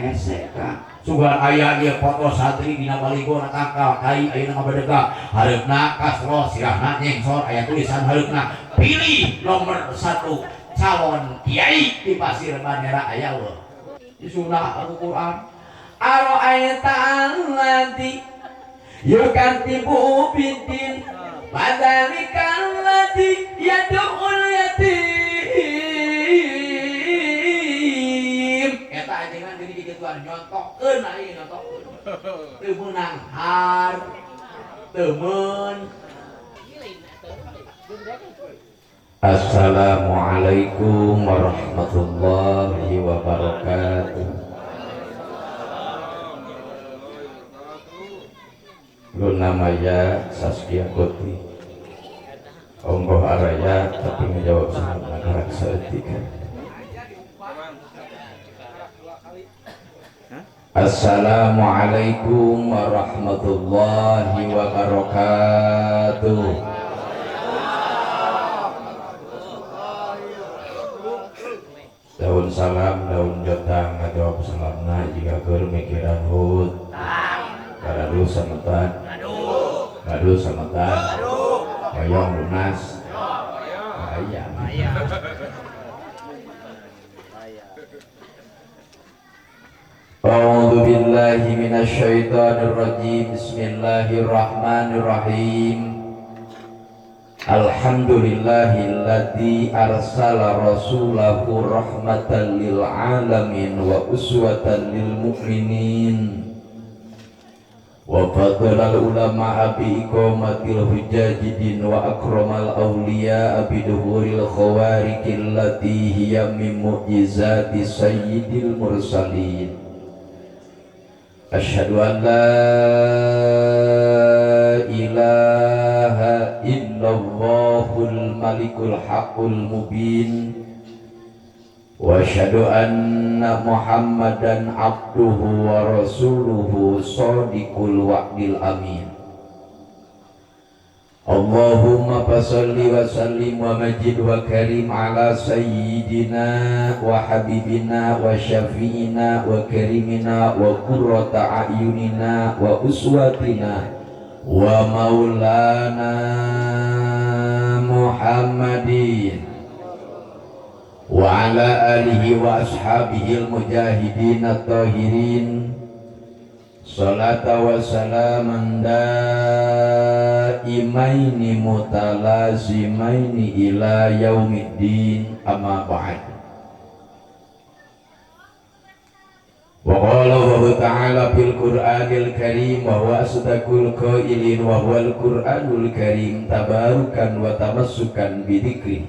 Hese ka. Sugan aya ieu foto santri dina baligo na tangkal kai ayeuna ngabedega hareupna kasro sirahna nyengsor aya tulisan hareupna pilih nomor 1 calon kiai di Pasir Bandera aya eueuh. Di sunah Al-Qur'an aro'aita allati yukadzibu biddin fadzalikal ladzi yad'ul yatim. Eta ajengan geuning dikituan nyontokeun aing nyontokeun. Teu meunang har, teu meun. Assalamualaikum warahmatullahi wabarakatuh. Luna Maya Saskia Koti Onggoh Araya tapi ngejawab salam nagarak saeutik. Assalamualaikum warahmatullahi wabarakatuh. Daun salam, daun jotang, ngajawab salamna jika keur mikiran hut. Gaduh sametan, gaduh sametan, hoyong lunas, aya. A'udzu billahi minasyaitonir rajim. Bismillahirrahmanirrahim. Alhamdulillahilladzi arsala rasulahu rahmatan lil alamin wa uswatan lil mu'minin wa fadlal ulama bi iqamatil hujajidin wa akramal awliya bi duhuril khawariqil lati hiya min mu'jizati sayyidil mursalin. Asyhadu an la ilaha illallahul malikul haqqul mubin wa asyhadu anna Muhammadan abduhu wa rasuluhu shadiqul wa'dil amin. Allahumma fasholli wa sallim wa majid wa karim ala sayyidina wa habibina wa syafi'ina wa karimina wa qurrata a'yunina wa uswatina wa maulana Muhammadin wa ala alihi wa ashabihi al-mujahidin at-tahirin. Salata wa salaman daimaini mutalazimaini ila yaumiddin, amma ba'd. Wa qala Allahu ta'ala fil Qur'anil Karim wa huwa asdaqul qailin wa huwal Qur'anul Karim tabarukan wa tamassukan bi dzikri.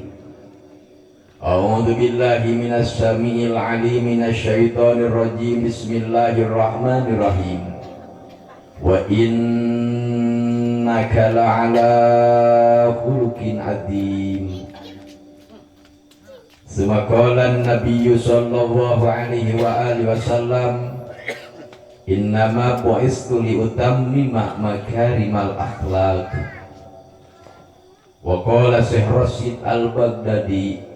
A'udzu billahi minas samiil alim minasyaitonir rajim. Bismillahirrahmanirrahim. Wa innaka la'ala khuluqin adzim. Suma qala an-nabiyyu sallallahu alaihi wa alihi wasallam innama bu'istu liutammima makarimal akhlaq. Wa qala Syekh Rasyid al-Baghdadi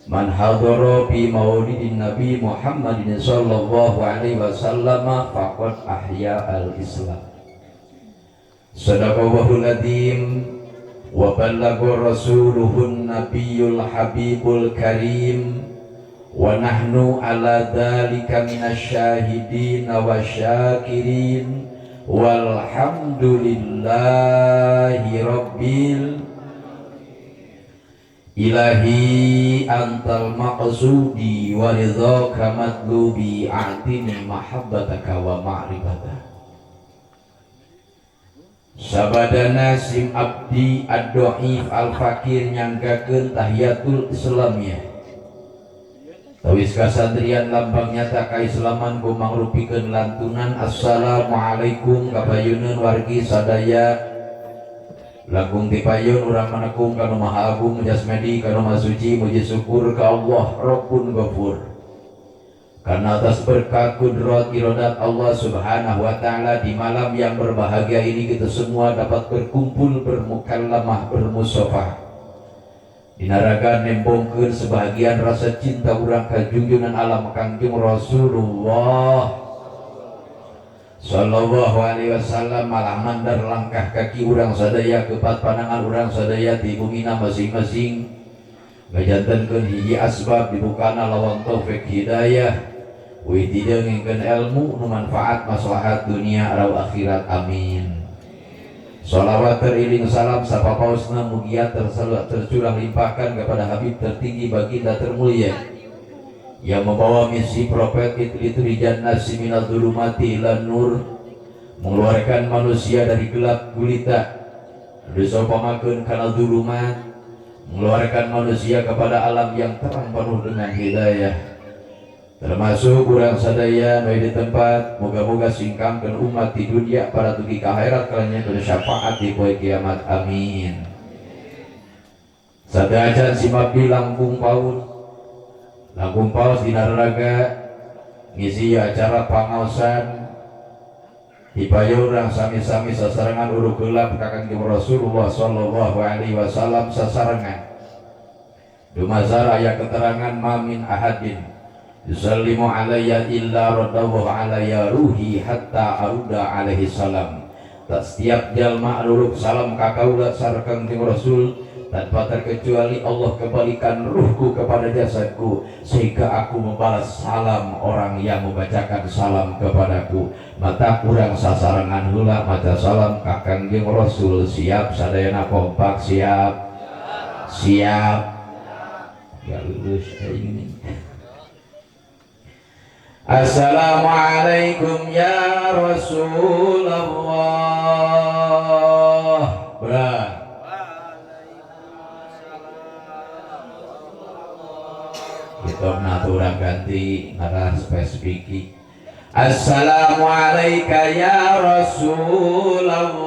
man hadara fi maulidin Nabi Muhammadin sallallahu alaihi wasallam faqad ahya al-Islam. Sadaqallahul adzim wa ballagha rasuluhun nabiyul habibul karim wa nahnu ala dzalika minasyahidin wasyakirin walhamdulillahi rabbil ilahi antal maqsudi wa ridhaka matlubi a'tini mahabbataka wa ma'rifataka. Sabadana sim abdi ad-dhaif al-fakir nyanggakeun tahiyatul islamiyah. Tawis kasantrian lambang nyata kaislaman ku mangrupikeun lantunan assalamualaikum kabayuneun wargi sadaya. Langkung tipayun urang manekung kanu Maha Agung jasmedi kanu Maha Suci muji syukur ka Allah Rabbun Ghafur. Karena atas berkah kudrat iradat Allah Subhanahu wa taala di malam yang berbahagia ini kita semua dapat berkumpul, bermukallamah, bermusafah. Dina raga nembongkeun sebahagian rasa cinta urang ka junjungan alam Kangjeng Rasulullah sallallahu alaihi wasallam. Malah mandar langkah kaki urang sadaya kepat pandangan urang sadaya di bumina masing-masing ngajantenkeun hiji asbab dibukana lawang taufik hidayah wih didengengkeun ilmu nu manfaat maslahat dunia atau akhirat, amin. Salawat teriring salam sapapaosna mugia tercurah limpahkan kepada Habib tertinggi baginda termulia yang membawa misi profet itu nasi minal dzulumati ilan nur, mengeluarkan manusia dari gelap gulita disopamakeun kana dzulumat, mengeluarkan manusia kepada alam yang terang penuh dengan hidayah. Termasuk urang sadaya nu di tempat, moga-moga singkangkeun umat di dunia para dugi ka akhirat kalanya syafaat di poe kiamat, amin. Sadajan simabdi langkung paus, langkung paus dina raraga ngisi acara pangaosan dipayu urang sami-sami sasarengan uruk gelap ka Kangjeng Rasulullah sallallahu alaihi wasallam sasarengan. Dumasar aya keterangan mamin ahadin yusallimu alayya illa radallahu alayya ruhi hatta aruda alaihi salam. Tak setiap jalma nuruk salam ka kaula sareng Kangjeng Rasul tanpa terkecuali Allah kembalikan ruhku kepada jasadku sehingga aku membalas salam orang yang membacakan salam kepadaku. Mata kurang sasarengan heula maca salam ka Kangjeng Rasul. Siap sadayana kompak? Siap, siap ya lulus ini. Assalamualaikum ya Rasulullah. Berat. Kita urang ganti ngarah spesifik. Assalamualaikum ya Rasulullah.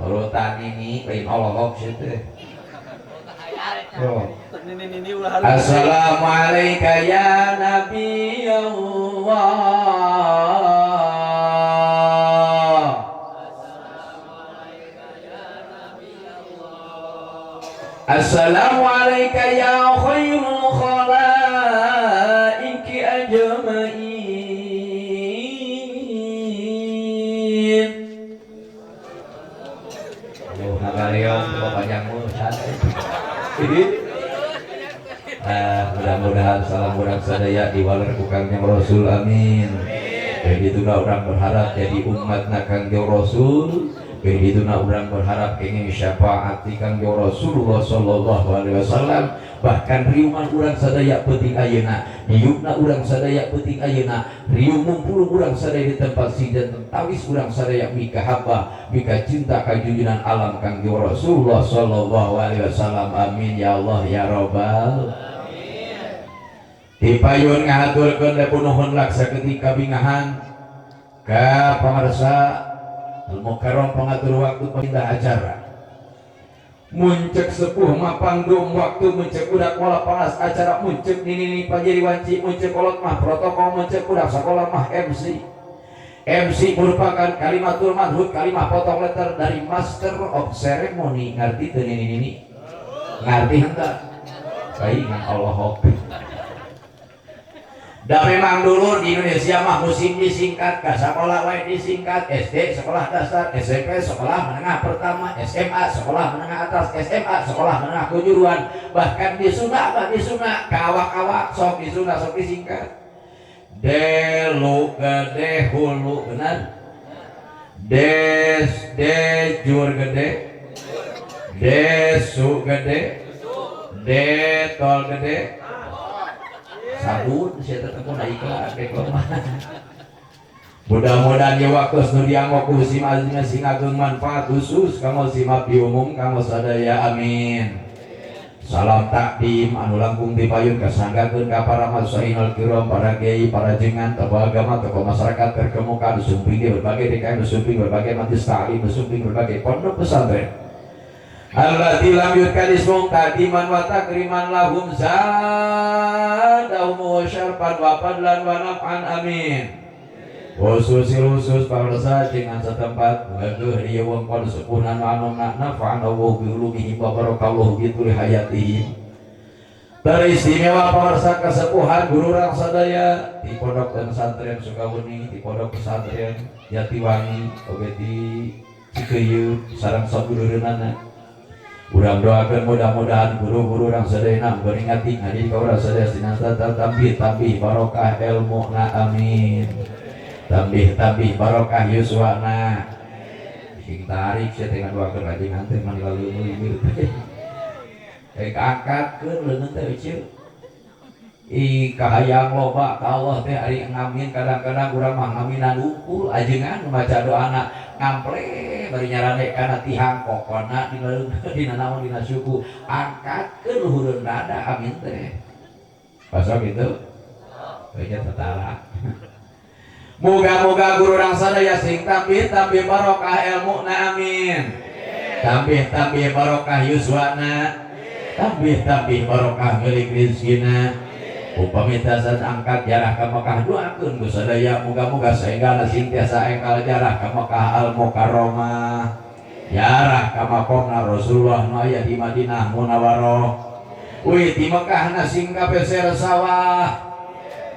Urutan ini lain Allah situ. Assalamualaikum ya Nabi Allah. Assalamualaikum ya khairul khalaiki ajmain. Aduh, nagariong panjang nah, mudah-mudahan salam urang sadaya diwaler ku Kangjeng Rasul, amin. Begitulah orang berharap jadi umat na Kangjeng Rasul, begitulah orang berharap ingin syafaat di Kangjeng Rasulullah sallallahu alaihi wasallam. Bahkan riuman urang sadaya peuting ayeuna, niupna urang sadaya peuting ayeuna, riung mumpulung urang sadaya di tempat sing tawis urang sadaya mika haba, mika cinta ka junjungan alam Kangjeng Rasulullah sallallahu alaihi wasallam, amin ya Allah ya rabbal alamin. Dipayun ngahaturkeun nuhun laksa ketika bingahan ka pamarsa al-mukarram pengatur waktu pindah acara. Muncek sepuh mah pangdum waktu muncek budak mola panas acara muncek nini pajeri wanci muncek kolot mah protokol muncek budak sekolah mah MC. MC merupakan kalimatul madhud, kalimah potong letter dari Master of Ceremony. Ngerti teu nini? Ngerti henteu? Baik ngan Allah. Dan memang dulu di Indonesia mah musim disingkat, ke sekolah lain disingkat, SD sekolah dasar, SMP sekolah menengah pertama, SMA sekolah menengah atas, SMA sekolah menengah kejuruan, bahkan di Sunda mah di Sunda kawak-kawak sok di Sunda sok disingkat. Delu gede hulu, benar? Des dejur gede, desu gede, detol gede. Sabun saya tetep naik lah Mudah-mudahan ya waktu nu dianggo ku sim azimna sing agung manfaat khusus kanggo simap di umum kanggo sadaya, amin. Salam takdim anu langkung dipayun kasanggakeun ka para masyayikh kiram, para kiai, para jengan, tokoh agama, tokoh masyarakat terkemuka, sumping di berbagai DKM, sumping berbagai majelis taklim, sumping berbagai pondok pesantren. Allati lam yudkar ismum taqdiman wa takriman lahum zadahum wa syarfan wa fadlan wa naf'an, amin. Khusus khusus pamirsa dengan setempat ngageuh di wongkon sepuhna nu anomna nafa'anallahu bi ulumihim wa barakallahu bi tuli hayatihim. Teristimewa pamirsa kesepuhan guru urang sadaya di Pondok Pesantren Sukabumi, di Pondok Pesantren Jatiwangi, oge di Cikeuyeuh sareng sadulureunana. Urang doakeun mudah-mudahan guru-guru urang sadayana beringati ngadidik ka urang sadaya sinantasa tambih-tambih barokah ilmuna, amin. Tambih-tambih barokah yuswana. Sing tarik sia teh ngadoakeun rajin teh mani laleumeun teh. Kaangkatkeun leungeun teh euceuk. Ih kahayang loba ka Allah teh ari ngamin kadang-kadang urang mah ngaminan unggul ajengan maca doana ngample bari nyarande kana tihang kokona dina leungeun dina naon dina suku angkatkeun luhureun dada amin teh. Pasok kitu? Kayaknya tetara. Moga-moga guru urang sadaya sing tambih-tambih barokah ilmuna, amin. Tambih-tambih barokah yuswana. Tambih-tambih barokah milik rizkina. Upami tiasa angkat jarah ka Mekah doakeun ku sadaya moga-moga saenggana sing tiasa engkal jarah ka Mekah Al Mukarramah. Jarah ka makomna Rasulullah nu aya di Madinah Munawwarah. Uih di Mekah na sing kapeser sawah.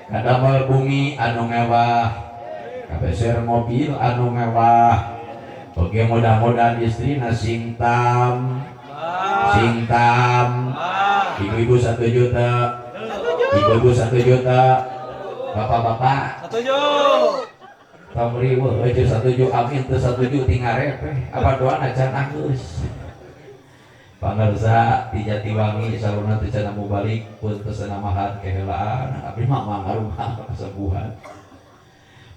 Kadamel bumi anu mewah, kapeser mobil anu mewah. Oke mudah-mudahan istrina sing tam, sing tam. Ibu-ibu 1 juta, ibu-ibu 1 juta, bapak-bapak 1 juta. Riweuh euy 1 juta, amin teu 1 juta tinggal repeh. Apa doana can anggeus. Pangersa di Jatiwangi saruna teu cenah balik pun teu sanamahan keheulaan abdi mah mangarumah kesembuhan.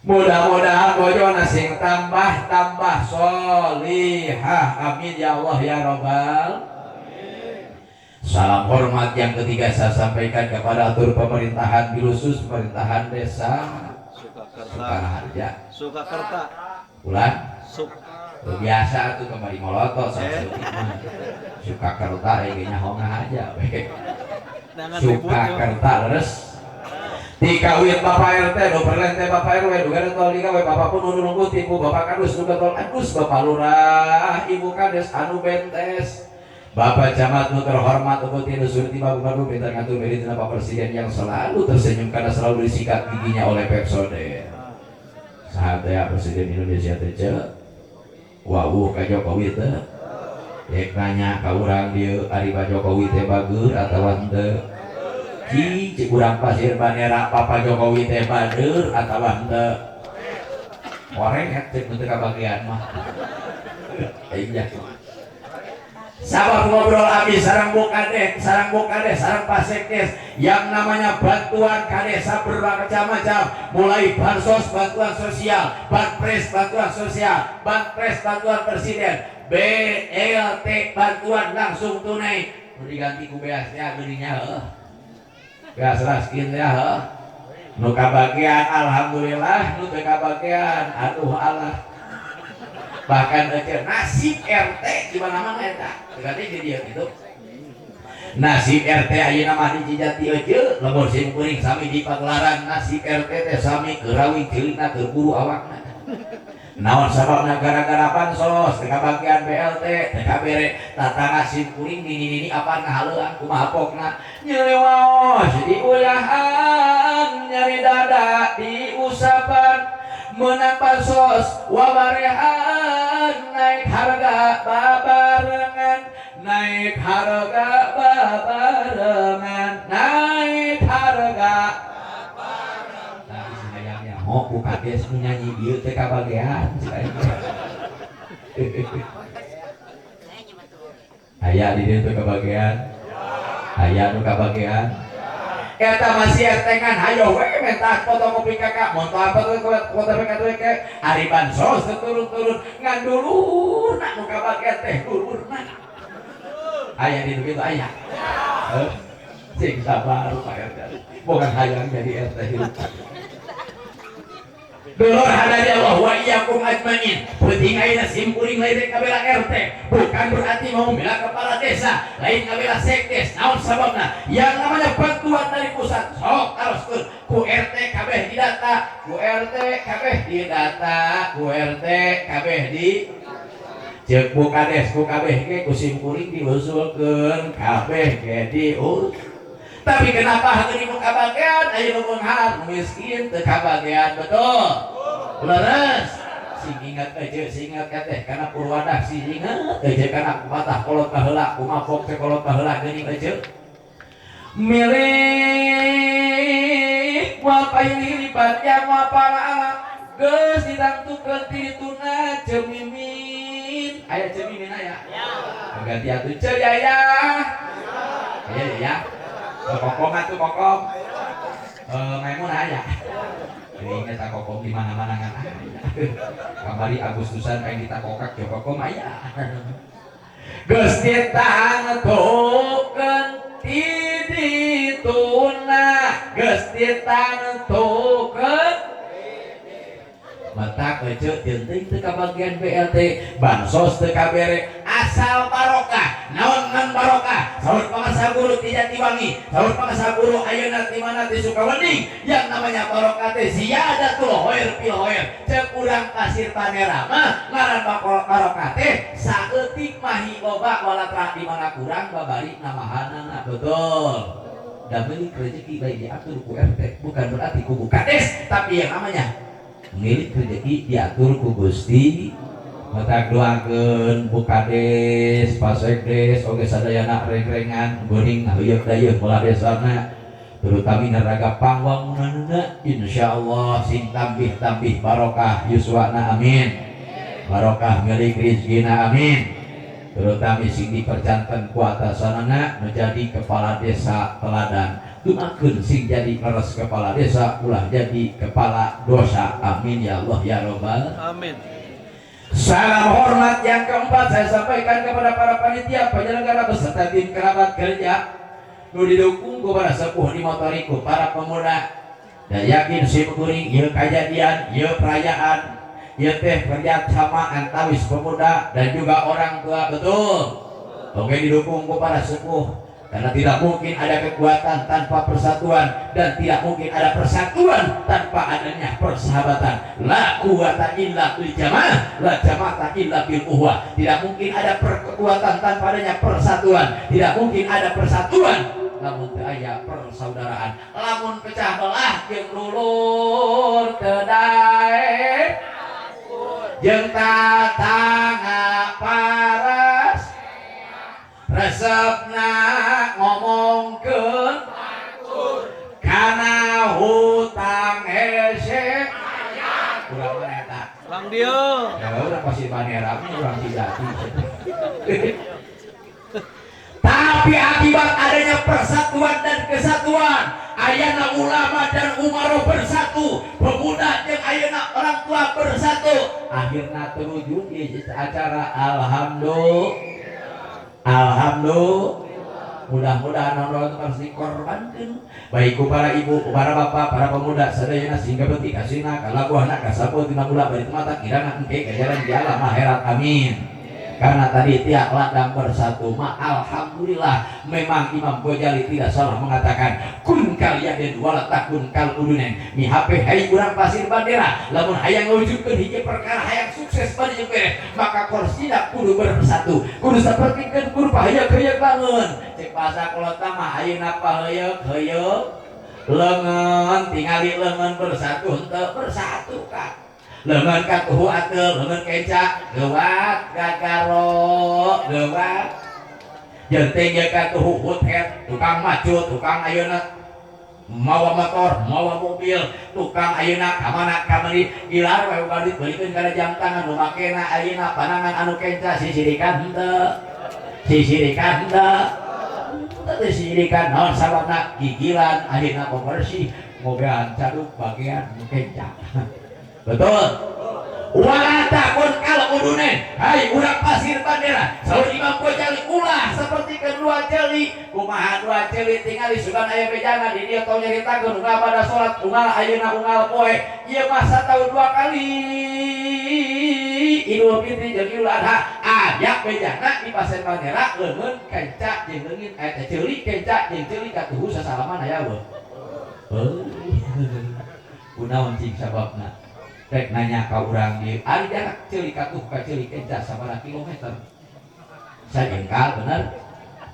Mudah-mudahan bojona sing tambah-tambah solihah, amin ya Allah ya robbal. Salam hormat yang ketiga saya sampaikan kepada atur pemerintahan khusus pemerintahan desa Sukaharja. Sukakerta. Ulang. Suk. Biasa tuh kembali molotot sama Sukakerta kayaknya hongah aja we. Sukakerta leres. Dikawin Bapak RT, nu perlente Bapak RW, nu tol digawe Bapak pun nu nunggu tipu Bapak Kadus nu tol Agus Bapak Lurah, Ibu Kades anu bentes. Bapak Camat nu terhormat ukur tinu surti Bapak Gubernur pintar ngatur beri Bapak Presiden yang selalu tersenyum karena selalu disikat giginya oleh Pepsodent. Saha teh Presiden Indonesia teh ceu? Wawuh ka Jokowi teh. Rek nanya ka urang dieu ari Pak Jokowi teh bageur atawa henteu? Ci cik urang Pasir Bandera Bapak Jokowi teh bageur atawa henteu? Koreng cek nu teu kabagian mah. Iya. Sabab ngobrol abis sarang bukade, sarang bukade, sarang pasekdes yang namanya bantuan kadesa bermacam-macam, mulai bansos bantuan sosial, banpres bantuan sosial, banpres bantuan presiden, BLT bantuan langsung tunai, nu diganti ku beas ya geuning heuh. Beas raskin ya heuh. Nu kabagian alhamdulillah, nu teu kabagian aduh Allah. Bahkan ece nasib RT di mana-mana eta. Berarti jadi dia gitu. Nasib RT ayeuna mah di Cijati euceuk, lembur sim kuring sami di pagelaran nasib RT teh sami keurawi ceulina keur buru awakna. Naon sababna gara-gara bansos, teu kabagian BLT, teu kabere tatangga sim kuring nini-nini apa ngahaleuang kumaha pokna. Nyeri waos diuyahan, nyeri dada diusapan. Menang bansos wabarehan, naik harga babarengan, naik harga babarengan, naik harga babarengan. Nah, si hayangnya mau ku kades nu nyanyi ieu teh kabagean si aing. Aya di dieu teh kabagean. Aya nu kabagean. Eta masih RT kan hayo we minta fotokopi kakak, moto apa tuh fotokopi kakak ke ari bansos teu turun-turun ngan dulurna nu kabagean teh dulurna. Aya di kitu aya. Heuh. Sing sabar Pak RT. Bukan hayang jadi RT hidup. Dulur hadani Allah wa iyyakum ajmain. Penting ayeuna sim kuring lain rek ngabela RT, bukan berarti mau membela kepala desa, lain ngabela sekdes. Naon sababna? Yang namanya bantuan dari pusat sok taroskeun ku RT kabeh didapat. didata ku RT kabeh didata ku RT kabeh di ceuk bu kades ku kabeh ge ku sim kuring diusulkeun kabeh ge dius. Tapi kenapa heureun nu kabagean aya nu beunghar miskin teu kabagean betul leres sing ingat aja sing ingat teh kana purwadah sing ingat aja kana patah kolot baheula kumapok teh kolot baheula geuning aja milik moal payu lipat ya moal para geus ditangtukeun ti dituna cemimin aya cemimin aya ganti atuh ceu yaya aya ya kokom atuh kokom maimun aya ingat tak kokom di mana-mana kan aya kamari Agustusan kayak kita kokak jo kokom aya geus ditangtukeun ti dituna geus ditangtukeun mata kece teuing teu kabagian BLT bansos teu kabere asal barokah naon ngan barokah saur pangasa guru ti Jatiwangi saur pangasa guru ayeuna ti mana ti Sukawening yang namanya barokah teh ziyadatul khair fil khair ceuk urang Pasir Panera mah ngaran barokah teh saeutik mahi loba walatra di mana kurang babari namahanana betul da milik rezeki baik diatur ku RT bukan berarti ku bu kades tapi yang namanya milik rezeki diatur ku Gusti matak doakeun bu kades pasekdes oge sadayana reng-rengan geuning ngaheuyeuk dayeuh molah desana terutama naraga pangwangunanna insyaallah sing tambih-tambih barokah yuswana amin barokah milik rezekina amin terutama sing dipercanten ku atasanana menjadi kepala desa teladan dumakeun sing jadi leres kepala desa ulah jadi kepala dosa amin ya Allah ya robbal amin. Salam hormat yang keempat saya sampaikan kepada para panitia penyelenggara beserta tim kerabat kerja nu didukung ku para sepuh di motoriku para pemuda dan yakin sim kuring ieu kajadian ieu perayaan ieu teh kerja sama antawis pemuda dan juga orang tua betul oke didukung ku para sepuh karena tidak mungkin ada kekuatan tanpa persatuan dan tidak mungkin ada persatuan tanpa adanya persahabatan. La quwata illa bil jamaah, la jama'ata illa bil ukhuwah. Tidak mungkin ada kekuatan tanpa adanya persatuan, tidak mungkin ada persatuan lamun teu aya persaudaraan. Lamun pecah belah jeung dulur teu daek jeung tatangga paras resepna ngomongkeun kana hutang hese urang mana eta urang dieu ya urang pasti banera urang Cijati. Tapi akibat adanya persatuan dan kesatuan ayana ulama dan umaro bersatu pemuda jeung ayeuna orang tua bersatu akhirna terwujud acara alhamdulillah alhamdulillah mudah-mudahan nonton harus dikorbankan baik ku para ibu, ku para bapak, para pemuda sadayana sehingga penting kasina kalabuhna kasapu tina mula bari mata kirana engke kajaran di alam akhirat amin. Karena tadi tiap ladang bersatu ma alhamdulillah memang Imam Ghazali tidak salah mengatakan kun kal yadin wala takun kal udunen mi HP hai urang Pasir Bandera lamun hayang ngawujudkeun hiji perkara hayang sukses bari jeung beres maka korsina kudu bersatu kudu sapertikeun kudu pahayeuk-hayeuk bangun cek bahasa kolot mah ayeuna pahayeuk-hayeuk leungeun tingali leungeun bersatu henteu bersatu ka lengan katuhu atel, lengan kenca, gewat, gagaro, gewat. Jenteng ya katuhu huthet, tukang maju, tukang ayeuna mawa motor, mawa mobil, tukang ayeuna kamana kamari, gilar we uga duit beulikeun kana jam tangan nu makena ayeuna panangan anu kenca sisirikan henteu. Sisirikan henteu. Teu sisirikan naon sababna gigilan ayeuna bebersih, mobean caduk bagian nu kenca. Betul. Wala takun kal udunen. Hai urang Pasir Bandera. Saur Imam Ghazali ulah seperti kedua jeli. Kumaha dua jeli tingali sugan aya bejana di dieu tong nyaritakeun unggal pada salat unggal ayeuna unggal poe. Ieu mah sataun dua kali. Idul Fitri jeung Idul Adha aya bejana di Pasir Bandera leungeun kenca jeung leungit eta ceuli kenca jeung ceuli katuhu sasalaman aya eueuh. Kunaon cing sababna? Rek nanya ka urang dieu, ari jarak Celikatuh ka Celikenca sabaraha kilometer? Sajengkal bener.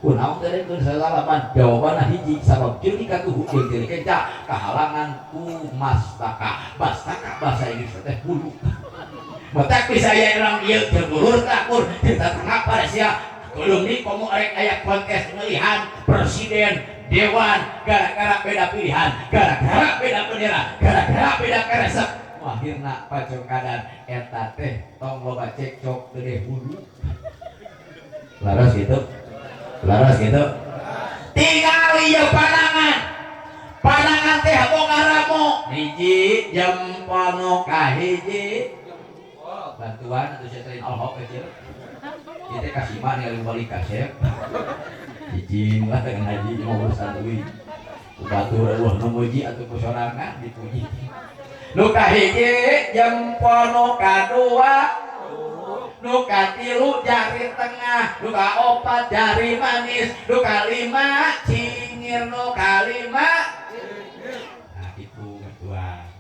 Kunaon teh rek salapan? Jawabanna hiji, sabab Celikatuh jeung Celikenca kahalangan ku mastaka. Mastaka bahasa Inggris teh hulu. Matak bisa aya urang dieu jeung dulur takur jeung tetangga pada sia. Belum nih komo arek aya kontes pemilihan presiden dewan gara-gara beda pilihan, gara-gara beda bendera, gara-gara beda keresek. Akhirna pacongkadan eta teh tong loba cekcok gede hulu. Laras gitu. Laras gitu. Tingali ieu pandangan. Pandangan teh boga ramo. Hiji jempol nu kahiji. Bantuan atuh sia teh Allah kecil. Ieu teh kasima ningali balik kasep. Cicing lah dengan haji mau urusan duit. Batur eueuh nu muji atuh ku sorangan dipuji. Nu kahiji jempol nu kadua, nu katilu jari tengah, nu kaopat jari manis, nu kalima cingir, nu kalima. Nah itu bantuan.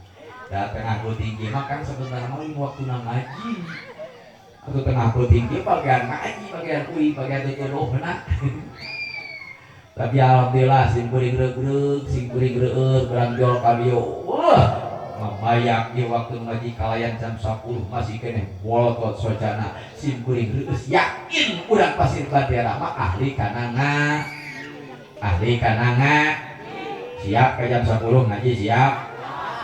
Da tengah peuting mah kan sebenarnya mah waktu ngaji. Atau tengah peuting bagian ngaji, bagian ui, bagian tuturuhna. Tapi alhamdulillah sim kuring regreg, sim kuring reueus, berangjol ka dieu. Wah, mabayak di waktu ngaji kalayan jam 10 masih keneh bolotot socana. Sim kuring reueus yakin urang Pasir Bandera mah ahli kananga. Ahli kananga. Siap ke jam 10 ngaji siap.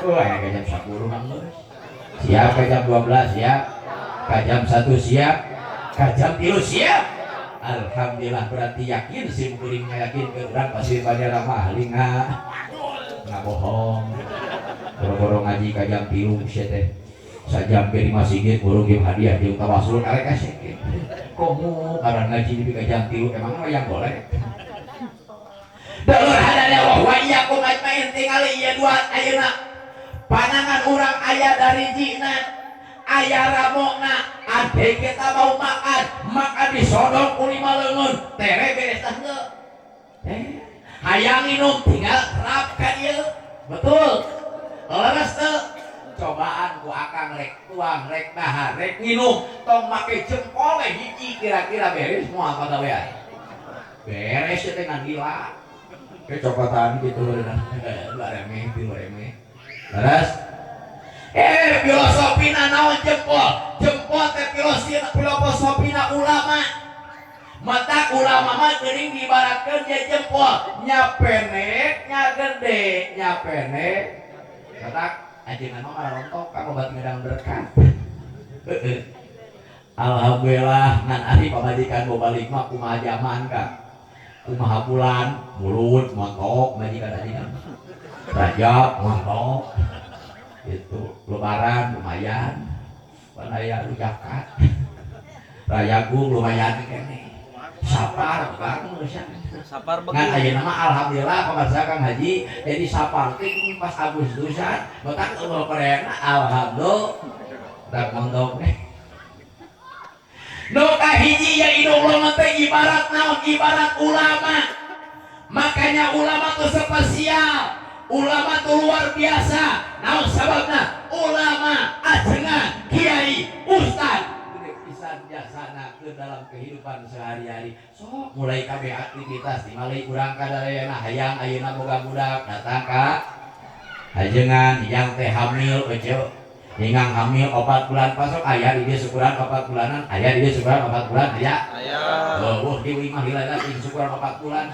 Oh, aya ke jam 10 mah geus. Siap ke jam 12 siap. Ke jam 1 siap. Ke jam 3 siap. Alhamdulillah berarti yakin sim kuring yakin ke urang Pasir Bandera mah ahli nggak bohong. Boro-boro ngaji ka jam 3 sia teh. Sajam ge di masjid burung jeung hadiah jeung tawasul karek kasih. Komo karena ngaji di ka jam 3 emang yang boleh. Dulur hadana wa iyyakum ajmain tingali ieu dua ayeuna. Pandangan urang aya dari jina, aya ramona, ade kita mau makan, makan disodok ku lima leungeun, tere beres tah henteu. Hayang minum tinggal kerap ka dieu. Betul. Leres teu? Cobaan ku akang rek tuang, rek dahar, rek minum, tong make jempol we hiji kira-kira beres moal pagawean. Beres teh ngan gila. Kecokotan gitu dua remeh, tilu remeh. Leres? Filosofina naon jempol? Jempol teh filosofina ulama. Mata ulama mah geuning diibaratkeun ye jempol, nya pendek, nya gede, nya pendek. Matak ajengan mah marontok ka obat ngedang berkat. Alhamdulillah ngan ari pamajikan balik mah kumaha zaman ka. Kumaha bulan, mulut montok majikan ajengan. Rajab montok. Itu lebaran lumayan. Pan aya zakat. Rayagung lumayan keneh. Sapar bang Sapar ngan ayeuna mah alhamdulillah pamarsa Kang Haji jadi sapar teh pas Agustusan botak eueuh perena alhamdulillah tak mondok teh. Nu kahiji ya indung leungeun teh ibarat naon, ibarat ulama. Makanya ulama tuh spesial, ulama tuh luar biasa. Naon sababna? Ulama, ajengan, kiai, ustad pisan jasana ke dalam kehidupan sehari-hari. So mulai kabeh aktivitas dimali urang kadarayana hayang ayeuna boga budak datang ka ajengan yang teh hamil ece ningang hamil 4 bulan pasok aya di dieu syukuran 4 bulanan, aya di dieu syukuran 4 bulan aya. Aya. Eueuh di imah hilana ting syukuran 4 bulan.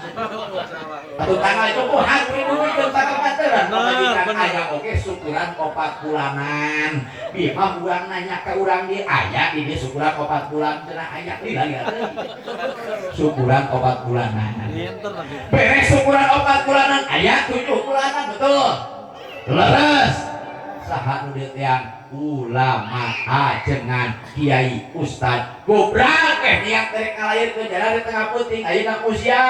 Atuh tanggal itu ku hari minggu tanggal panteran pamajikan aya oge syukuran 4 bulanan. Bieu mah urang nanya ka urang di aya di dieu syukuran 4 bulan cenah aya lila lila teuing. Syukuran 4 bulanan. Beres syukuran 4 bulanan aya 7 bulanan betul. Leres. Saha nu yang ulama ajengan kiai ustad gobrak eh niat rek ngalahirkeun jalan di tengah puting ayeuna usia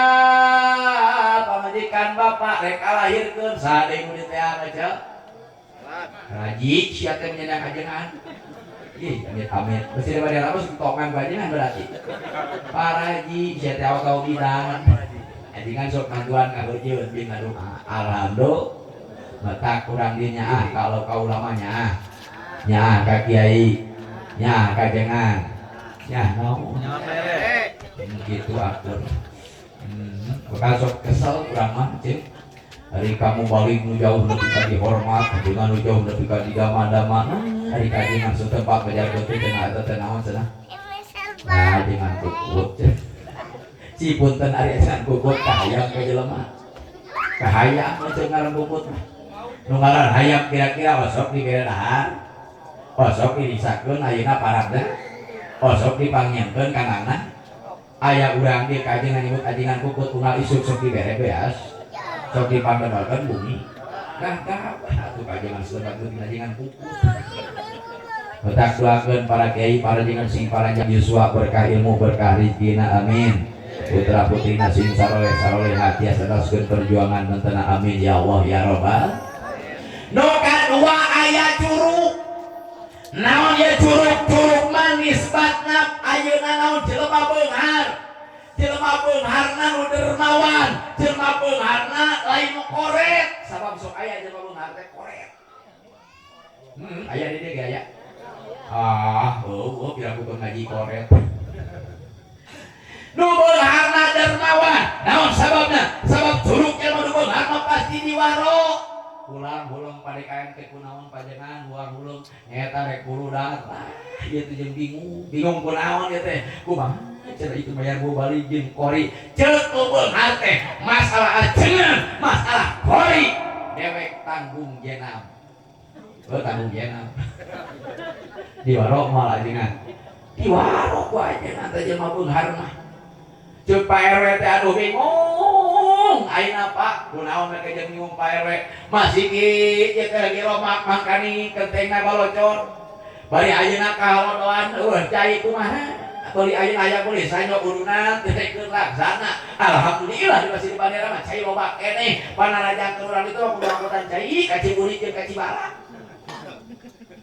pamajikan bapak rek ngalahirkeun saha deui nu diteang aja raji sia teh menyandang ajengan ih amit amit mesti daripada lama tongan bajengan berarti paraji sia teh awak kau bidan ajengan sok manduan ngaheujeun bin ngadoa alhamdulillah. Mata kurang dinya ah kalau kau lamanya ah. Nya ka kiai, nya kajengan, nya naon. Gitu atur. Bakal sok kesel urang mah cing. Hari kamu balik nu jauh nepi ka dihormat, kajengan nu jauh nepi ka didama-dama. Hari kajengan setempat ngajarkeun teh cenah eta teh naon cenah. Nah, jangan kukut. Ci punten ari acan kukut kahayang ka jelema. Kahayang macam ngaran kukut mah. Nu ngaran hayam kira-kira osok dibere dahar. Osok dirisakeun ayeuna parabna. Osok dipangyangkeun kanangna. Aya urang ge kajengan nyebut ajengan kukut unggal isuk sok dibere beas. Sok dipanggendolkeun bumi. Gagah atuh kajengan setempat teh ajengan kukut. Betak doakeun para kiai, para jengan sing paranjang yuswa berkah ilmu, berkah rezekina, amin. Putra putrina sing saroleh saroleh tiasa teruskeun perjuangan mentena, amin ya Allah ya Robbal. Nu kadua aya curug. Naon ye curug? Curug mah nisbatna ayeuna naon jelema beunghar. Jelema beungharna nu dermawan, jelema beungharna lain nu koret. Sabab sok aya jelema beunghar teh koret. Aya di dieu ge aya. Ah, oh, kira aku ngaji koret. Nu beungharna dermawan. Naon sababna? Sabab curug jelema nu beunghar mah pasti diwaro. Pulang huleng padekayan teh kunaon pajengan huang huleng nyeta rek buludan. Ah, ieu teh jeung bingung, bingung kunaon ieu teh. Kumaha cenah itu bayar balik jeung kori. Ceuk nu beunghar teh masalah ajengan, masalah kori dewek tanggung jenam. Oh, tanggung jenam. Diwaro moal ajengan. Diwaro ku ajengan teh jelema beunghar mah. Ceuk Pak RW teh aduh bingung. Ayeuna Pak, kunaon mereka jeung bingung Pak RW. Masih ieu teh lagi romak mangkani kentengna balocor. Bari ayeuna kahalodoan eueuh cai kumaha? Bari ayeuna aya kulis sanyo urunan teh keur laksana. Alhamdulillah di Pasir Bandera mah cai loba keneh. Panaraja urang itu kudu angkutan cai ka Ciburi jeung ka Cibalak.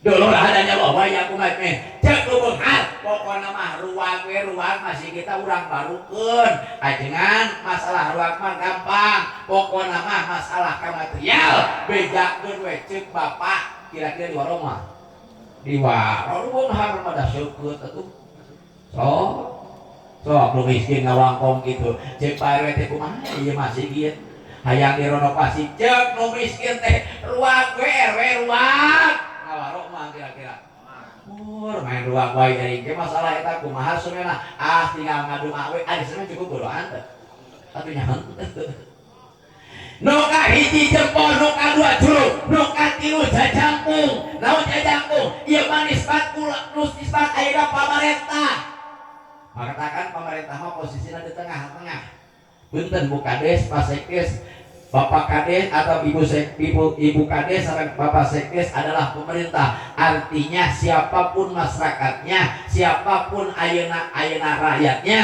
Dulur adanya loba ya kumaha meh. Ceuk nu beunghar pokona mah ruang we ruang masih kita urang barukeun. Ajengan masalah ruang mah gampang. Pokona mah masalah kamaterial bejakeun we ceuk bapak kira-kira di warung mah. Di warung beunghar mah da seukeut atuh. Sok sok nu miskin ngawangkong kitu. Ceuk Pak RW teh kumaha ieu masih kieu. Hayang direnovasi ceuk nu miskin teh ruang we RW ruang. Ngawarok mah kira-kira. Mur main ruang wae ari ge masalah eta kumaha sebenarnya ah tinggal ngadoa we ari sebenarnya cukup doaan teh. Atuh nya henteu. Nu kahiji jempol, nu kadua curug, nu katilu jajangkung. Naon jajangkung? Ieu mah nisbat kula nus nisbat ayeuna pamarentah. Maka pamarentah mah posisina di tengah-tengah. Punten Bu Kades, Pak Sekdes, Bapak Kades atau Ibu Kades atau Bapak Sekdes adalah pemerintah. Artinya siapapun masyarakatnya, siapapun ayeuna ayeuna rakyatnya,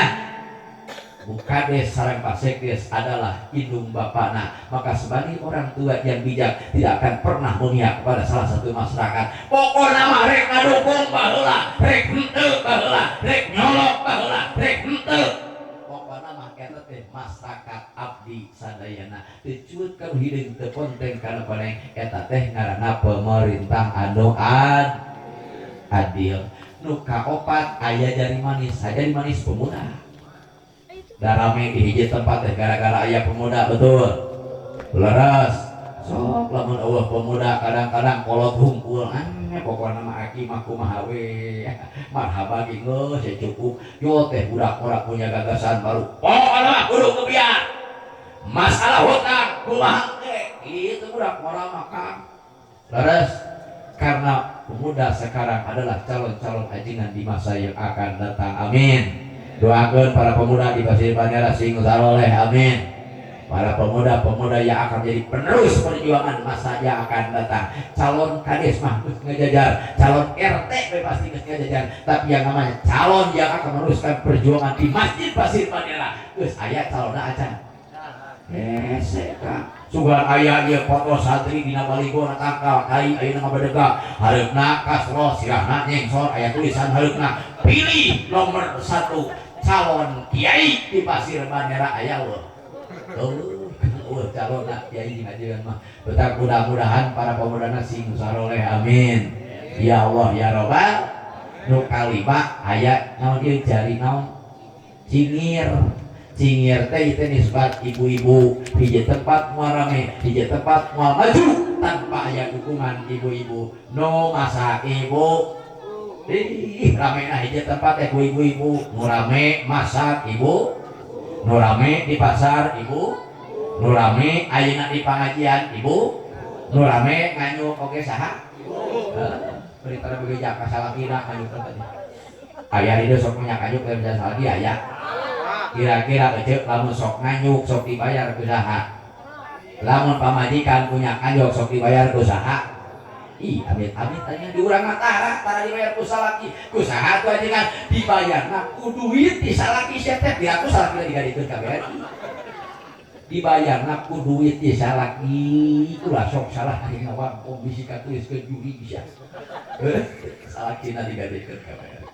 Bu Kades sareng Pak Sekdes adalah indung bapana. Maka sebagai orang tua yang bijak tidak akan pernah memihak kepada salah satu masyarakat. Pokokna mah rek ngadukung baheula, rek henteu baheula, rek nyolok baheula, rek henteu. Pokokna mah eta teh masyarakat abdi sadayana. Teu cuut ka nu hideung teu ponteng kana koneng eta teh ngaranna pemerintah anu adil. Nu kaopat aya jari manis, jari manis pemuda. Darame di hiji tempat teh gara-gara aya pemuda betul. Leres. Sok lamun eueuh pemuda kadang-kadang kolot hungkul pokokna mah aki mah kumaha we. Marhaba ge geus cukup. Yo teh budak ora punya gagasan baru. Pokokna mah kudu kebiar. Masalah hutang kumaha ge kitu budak ora mah Kang. Leres. Karena pemuda sekarang adalah calon-calon ajengan di masa yang akan datang. Amin. Doakan para pemuda di Pasir Bandera sing saroleh, amin. Para pemuda-pemuda yang akan menjadi penerus perjuangan masa yang akan datang. Calon kades mah geus ngajajar, calon RT we pasti geus ngajajar, tapi yang namanya calon yang akan meneruskan perjuangan di Masjid Pasir Bandera geus aya calonna acan. Hese ka. Sugan aya ieu foto santri dina baligo na tangkal kai ayeuna ngabadega hareupna kasro sirahna nyengsor aya tulisan hareupna pilih nomor 1 calon kiai di Pasir Bandera aya eueuh. Eueuh Calonna kiai jeung ajengan mah. Betah mudah-mudahan para pemudana sing saroleh, amin. Ya Allah ya Robbal. Nu kalima aya naon ieu, jari naon? Cingir. Cingir teh itu nisbat ibu-ibu. Hiji tempat moal rame, hiji tempat moal maju tanpa aya dukungan ibu-ibu. Nu masak ibu. Ih, rame nah hiji tempat teh ku ibu-ibu. Nu rame masak ibu, nu rame di pasar ibu, nu rame ayeuna di pengajian ibu, nu rame nganyuk oge saha? Ibu. Berita begeja ka salakina nganyuk tadi. Aya di sok minyak nganyuk teh bisa salaki aya. Kira-kira ecek lamun sok nganyuk sok dibayar ku saha? Lamun pamajikan punya nganyuk sok dibayar ku saha? Ih, amit amit tanya di urang mah tara, tara dibayar ku salaki. Ku saha tuh ajengan dibayarna ku duit di salaki sia teh, biar aku salaki digadikeun kabeh. Dibayarna ku duit di salaki, ulah sok salah ari ngawangkong bisi katuliskeun juri bisa. Salakina digadikeun kabeh.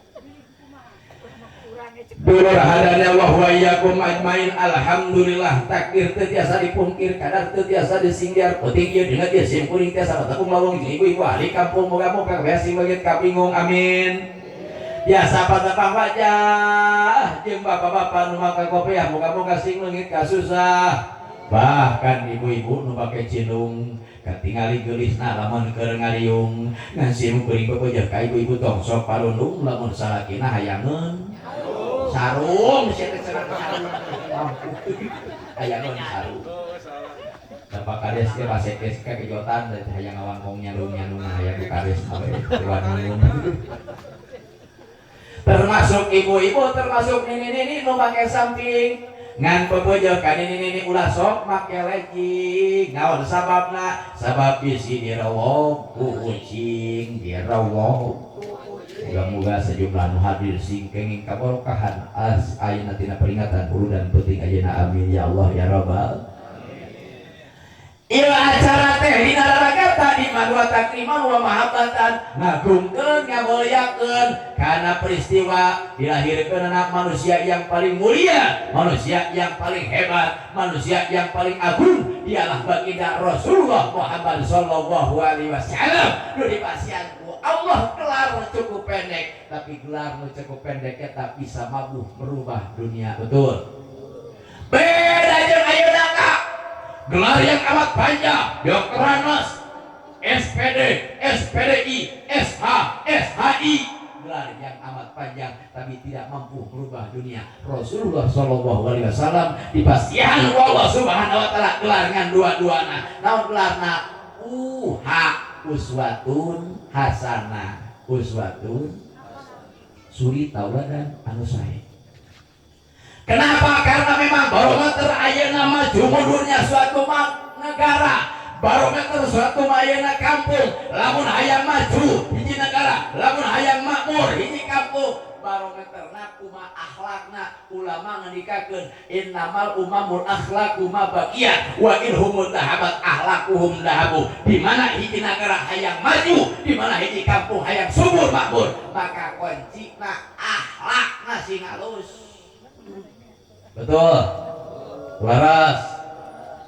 Dulur hadana wa huwa iyyakum ajmain, alhamdulillah takdir teu tiasa dipungkir, kadar teu tiasa disinggar, penting ieu dina ieu sim kuring tiasa batepung lawang jeung ibu-ibu ahli kampung, moga-moga kabeh sing leungit kabingung, amin. Biasa patepang wajah jeung bapak-bapak nu make kopiah, moga-moga sing leungit kasusah. Bahkan ibu-ibu nu make cinung katingali geulisna lamun keur ngariung, ngan sim kuring pepejeuh ka ibu-ibu tong sok parundung lamun salakina hayangeun sarung, sia teh cenah sarung mampu hayangeun sarung. Bapak kades ge pasekes ka kejotan da hayang ngawangkong nyalung-nyalung hayang ku kades mah we wangun. Termasuk ibu-ibu, termasuk nini-nini nu make samping, ngan pepejeuh ka nini-nini ulah sok make legging. Naon sababna? Sabab bisi dirowok ku ucing, dirowok. Moga-moga sejumlah nu hadir sing kenging kabarokahan as ayeuna tina peringatan urudan penting ayeuna, amin ya Allah ya Rabbal. Ieu acara teh dina raragata di madua takriman wa mahabbatan, ngagungkeun ngamuliakeun kana peristiwa dilahirkeun anak manusia yang paling mulia, manusia yang paling hebat, manusia yang paling agung, dialah baginda Rasulullah Muhammad sallallahu alaihi wasallam. Nu dipasihan ku Allah gelar cukup pendek, tapi gelar nu cukup pendek eta bisa mampu merubah dunia, betul. Beda jeung ayeuna ka gelar yang amat panjang, Doktoranes, SPD, SPDI, SH, SHI, gelar yang amat panjang tapi tidak mampu merubah dunia. Rasulullah Shallallahu Alaihi Wasallam dipasihan Allah Subhanahu Wa Taala gelar ngan dua-duana. Naon gelarna? UH, uswatun hasanah, uswatun suri tauladan anu sae. Kenapa? Karena memang barometer ayeuna maju mundurnya suatu negara, barometer suatu ayeuna kampung, lamun hayang maju hiji negara, lamun hayang makmur hiji kampung, barometerna kumaha akhlakna. Ulama ngendikakeun innamal umamul akhlaqu ma baqiyat wa in hum dhahabat akhlaquhum dhahabu. Di mana hiji negara hayang maju, di mana hiji kampung hayang subur makmur, maka kuncina akhlakna sing halus. Betul. Laras.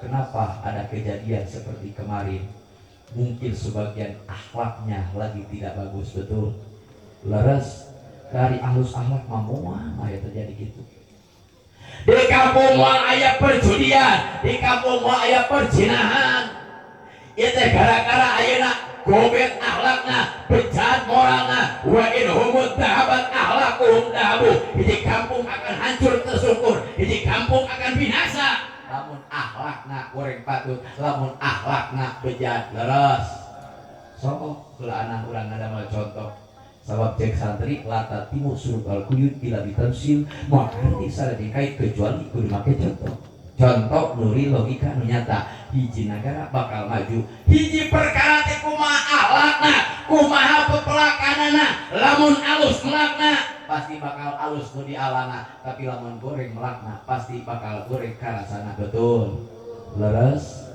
Kenapa ada kejadian seperti kemarin? Mungkin sebagian akhlaknya lagi tidak bagus, betul. Laras dari alus akhlak mah moal aya terjadi gitu. Di kampung moal aya perjudian, di kampung moal aya perzinahan. Ieu teh gara-gara ayeuna gobet akhlakna, bejat moralna, wa in humud dhahabat akhlaquhum dhahabu. Hiji kampung akan hancur tersungkur, hiji kampung akan binasa. Lamun akhlakna goreng patut, lamun akhlakna bejat, leres. Sok heula urang ngadamel contoh. Sabab cek santri la tatimmu syurutal quyud illa bitamsil, moal ngarti sada dikait kecuali kudu make contoh. Contoh nuri logika nu nyata, hiji negara bakal maju hiji perkara teh kumaha akhlakna, kumaha pepelakanana. Lamun alus melakna pasti bakal alus nu dialana, tapi lamun goreng melakna pasti bakal goreng karasana, betul. Leres.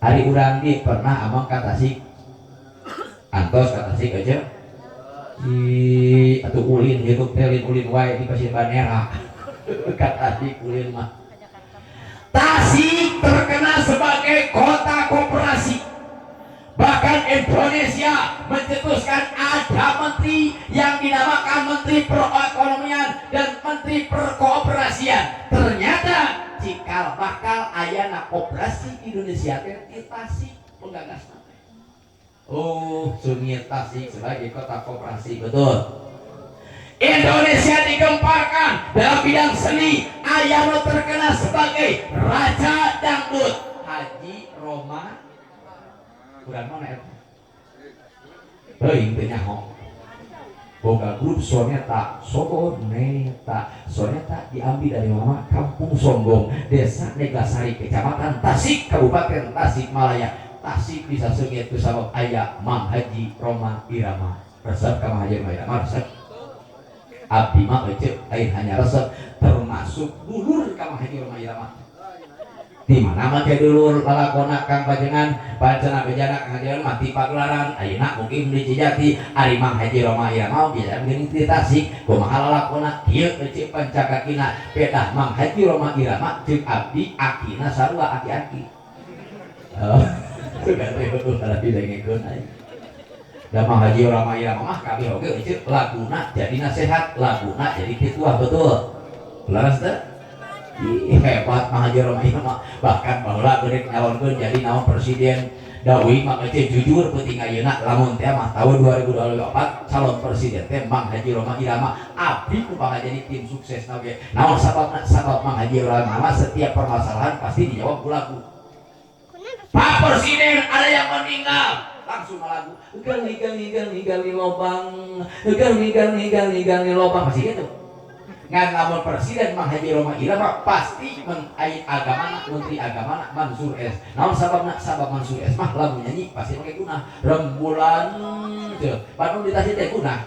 Ari urang di pernah amang ka Tasik, antos ka Tasik aja di atuh ulin gitu telin ulin wae di Pasir Banera. Ka Tasik ulin mah, Tasik terkenal sebagai Mencetuskan ada menteri yang dinamakan Menteri Perekonomian dan Menteri Perkooperasian. Ternyata cikal bakal ayana koperasi Indonesia teh ti Tasik penggagasna teh. Oh, Sungai Tasik sebagai kota koperasi, betul. Indonesia digemparkan dalam bidang seni. Aya nu terkenal sebagai Raja Dangdut, Haji Rhoma. Kurang mana eta? Teuing, teu nyaho. Boga grup Soneta, Soneta. Soneta diambil dari nama Kampung Songgong, Desa Neglasari, Kecamatan Tasik, Kabupaten Tasikmalaya. Tasik bisa seungit ku sabab aya Mang Haji Rhoma Irama. Resep ka Mang Haji Rhoma Irama? Resep. Abdi mah ece lain hanya resep, termasuk dulur ka Mang Haji Rhoma Irama. Di mana make dulur lalakona Kang Pajengan pancena bejana Kang Haji mati pagelaran, ayeuna mungkin di Cijati. Ari Mang Haji Rhoma Irama biasa geuning di Tasik, kumaha lalakona kieu ece pancakakina? Pedah Mang Haji Rhoma Irama jeung abdi akina sarua, aki-aki. Oh, sudah teh betul didengekeun aing. Da Mang Haji Rhoma Irama mah kabeh oge ece laguna jadi nasehat, laguna jadi pituah, betul. Leres teu? Ih, hebat Mang Haji Rhoma Irama. Bahkan baheula geuning nyalonkeun jadi naon, presiden. Da uing mah ece jujur penting ayeuna lamun teh mah tahun 2024 calon presiden teh Mang Haji Rhoma Irama, abdi ku bakal jadi tim sukses oge. Naon sababna? Sabab Mang Haji Rhoma Irama setiap permasalahan pasti dijawab ku lagu. Pak Presiden, ada yang meninggal, langsung lagu gali gali gali gali lobang, gali gali gali gali lobang, pasti gitu. Ngan lamun presiden Mang Haji Rhoma Irama pasti agama, menteri agama Mansur S. Naon sababna? Sabab Mansur S mah lamun nyanyi pasti pakai guna rembulan teu. Padahal di Tasik teh guna.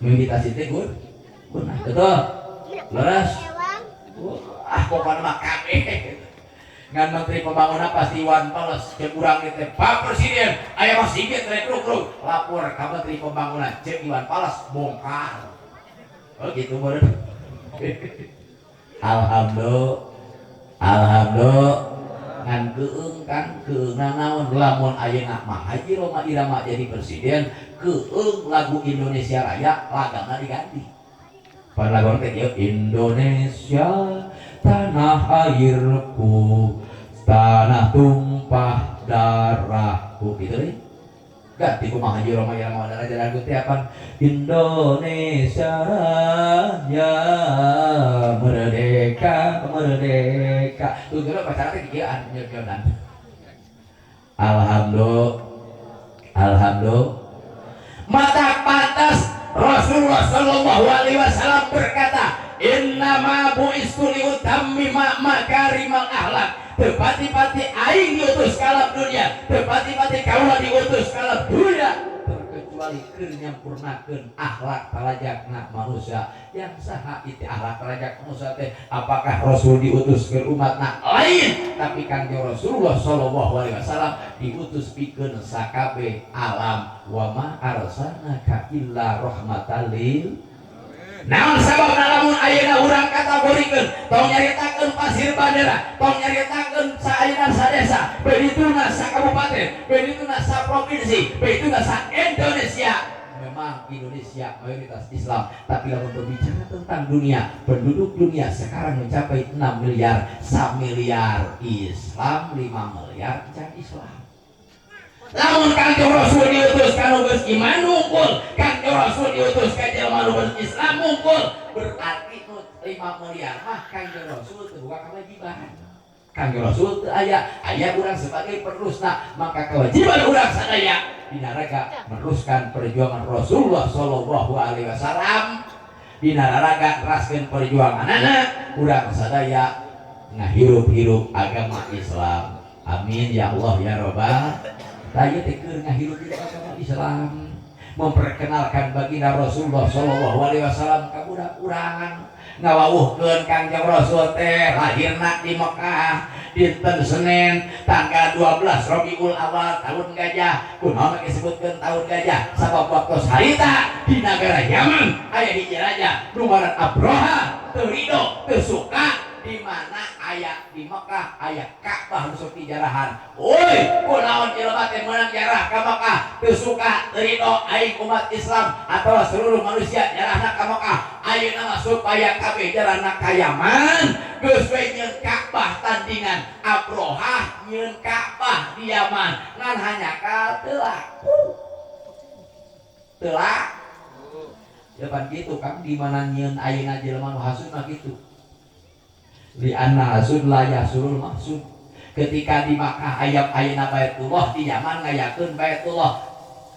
Di Tasik teh guna. Betul. Leres. Ah, pokoknya mah kabeh. Ngan menteri pembangunan pasti Iwan Fals. Cek urang teh, Pak Presiden, aya masih rek ruk lapor ka menteri pembangunan, cek Iwan Fals bongkar. Oh gitu meureun. Alhamdulillah. Alhamdulillah. Ngan keung kan, keung naon? Lamun ayeuna mah Haji Rhoma Irama jadi presiden, keung lagu Indonesia Raya lagana diganti. Pan lagu teh ieu, Indonesia tanah airku, tanah tumpah darahku, gitu deh. Ganti ku Mang Haji Rhoma Irama adalah lagu teh apa? Indonesia Raya, merdeka merdeka. Tuh geura pacaran teh kieuan nyekeun. Alhamdulillah. Alhamdulillah. Mata pantas Rasulullah Shallallahu Alaihi Wasallam berkata, "Innama bu'istu liutammima makarimal akhlak." Tepati-pati aing diutus kalap dunia, tepati-pati kaula diutus kalap dunia terkecuali keur nyampurnakeun akhlak tarajakna manusia. Yang saha itu akhlak tarajak manusia teh? Apakah Rasul diutus ke umatna? Lain, tapi Kangjeng Rasulullah Shallallahu Alaihi Wasallam diutus pikeun sakabeh alam. Wa ma arsalnaka illa rahmatan lil. Naon sababna lamun ayeuna urang kategorikeun, tong nyaritakeun Pasir Bandera, tong nyaritakeun saayeunan sadesa, bedituna sa kabupaten, bedituna sa provinsi, bedituna sa Indonesia. Memang Indonesia mayoritas Islam, tapi lamun berbicara tentang dunia, penduduk dunia sekarang mencapai 6 miliar, 1 miliar Islam, 5 miliar can Islam. Lamun Kangjeng Rasul diutus ka nu geus iman wungkul, Kangjeng Rasul diutus ka jelema nu geus Islam wungkul, berarti nu 5 miliar mah Kangjeng Rasul teu boga kewajiban. Kangjeng Rasul teu aya, aya urang sebagai penerusna, maka kewajiban urang sadaya dina raga meneruskan perjuangan Rasulullah Shallallahu Alaihi Wasallam, dina raga neraskeun perjuanganana, urang sadaya ngahirup-hirup agama Islam. Amin ya Allah ya Robbal. Taya teh keur ngahirup-hirup agama Islam, memperkenalkan baginda Rasulullah Shallallahu Alaihi Wasallam ka budak urang, ngawawuhkeun Kangjeng Rasul teh lahirna di Mekah dinten Senin tanggal 12 Rabiul Awal tahun gajah. Kunaon disebutkeun tahun gajah? Sabab waktu harita di negara Yaman aya hiji raja nu ngaran Abraha teu ridho, teu suka di mana aya di Mekah aya Ka'bah nu sok dijarahan. Woi, kunaon jelema teh meunang jarah ka Mekah? Teu suka teu ridho aing umat Islam atau seluruh manusia jarahna ka Mekah. Ayeuna mah supaya kabeh jarahna ka Yaman, geus we nyeun Ka'bah tandingan Abrohah nyeun Ka'bah di Yaman. Ngan hanya teu laku. Teu laku. Ya pan kitu Kang, di mana nyieun ayeuna jelema nu hasud mah kitu. Li anna hasud la yasurul mahsud. Ketika di Makkah ayam ayeuna Baitullah, di Yaman ngayakeun Baitullah,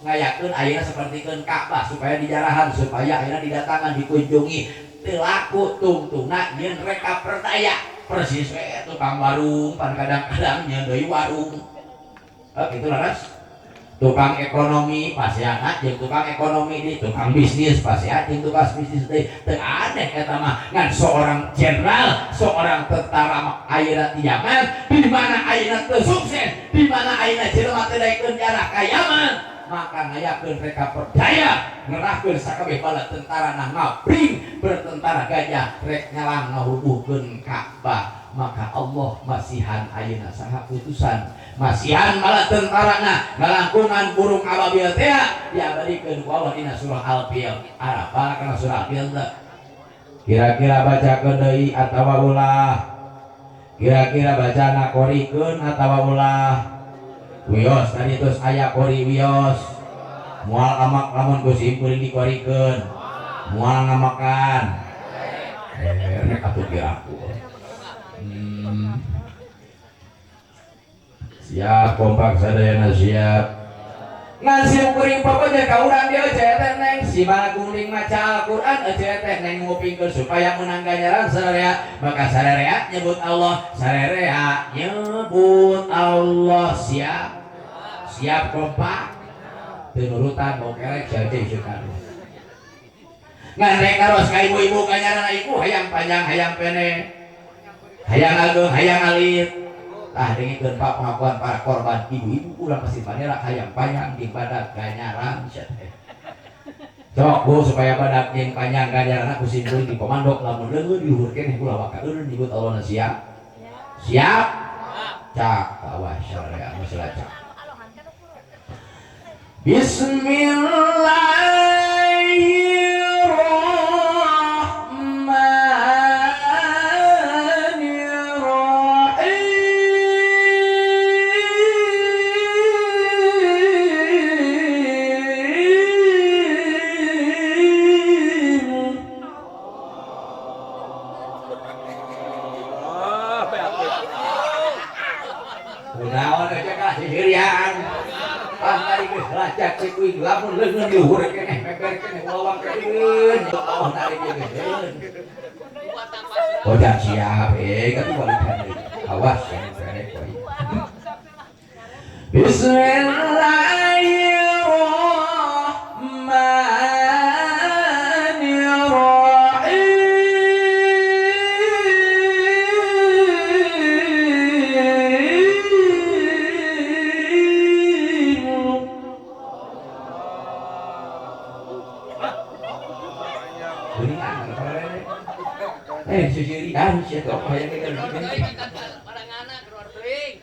ngayakeun ayeuna sapertikeun Ka'bah supaya dijarahan, supaya ayeuna didatangan dikunjungi. Teu laku tungtungna nyieun reka perdaya. Persis we tukang warung pan kadang-kadang nyieun deui warung. Kitu laras. Tukang ekonomi pasiana jeung tukang ekonomi di tukang bisnis pasiana jeung tukang bisnis deui. Teu aneh eta mah ngan seorang jenderal, seorang tentara mah ayeuna di Yaman, di mana ayeuna teu sukses, di mana ayeuna jelema teu daekeun jarah ka Yaman, maka ngayakeun reka perdaya, ngerahkeun sakabeh bala tentara nah ngabring bertentara gajah rek nyalang ngahubuhkeun Ka'bah. Maka Allah masihan ayeuna saha putusan masihan bala tentarana ngalangkungan burung ababil teh diabadikeun ku Allah dina surah Al-Fil. Arapa kana surah Al-Fil teh? Kira-kira bacakeun deui atawa ulah? Kira-kira bacana korikeun atawa ulah? Wios tadi terus aya kori wios. Moal amak lamun ku simkuring dikorikeun. Moal ngamakan. Rek atuh kira aku. Siap kompak sadayana siap. Ngan simkuring pokoknya ka urang dieu teh neng si kuring maca Al-Qur'an teh neng ngupingkeun supaya menang ganjaran sararea, maka sararea nyebut Allah, sararea nyebut Allah. Siap. Siap kompak. Teu nurutan bokerek sia teh seukan. Ngan rek naros ka ibu-ibu ganjaran ibu hayang panjang hayang pendek. Hayang ageung hayang alit. Tah dengikeun Pak pengakuan para korban ibu-ibu urang pasti panera hayang panjang jeung badak ganjaran sia teh. Sok bu supaya badak jeung panjang ganjaranna ku simkuring di komando lamun leungeun diluhur keneh ulah waka eureun nyebut Allah na siap. Siap. Cak awas syariah geus lacak. Bismillahirrahmanirrahim. Kunaon aja ka sihirian. Pan tadi geus lacak cek kuing lamun leungeun luhur keneh meber keneh lawang keun. Allah tarik geus. Bocah siap katuh balikan deui. Awas yang pendek we. Bismillahirrahmanirrahim.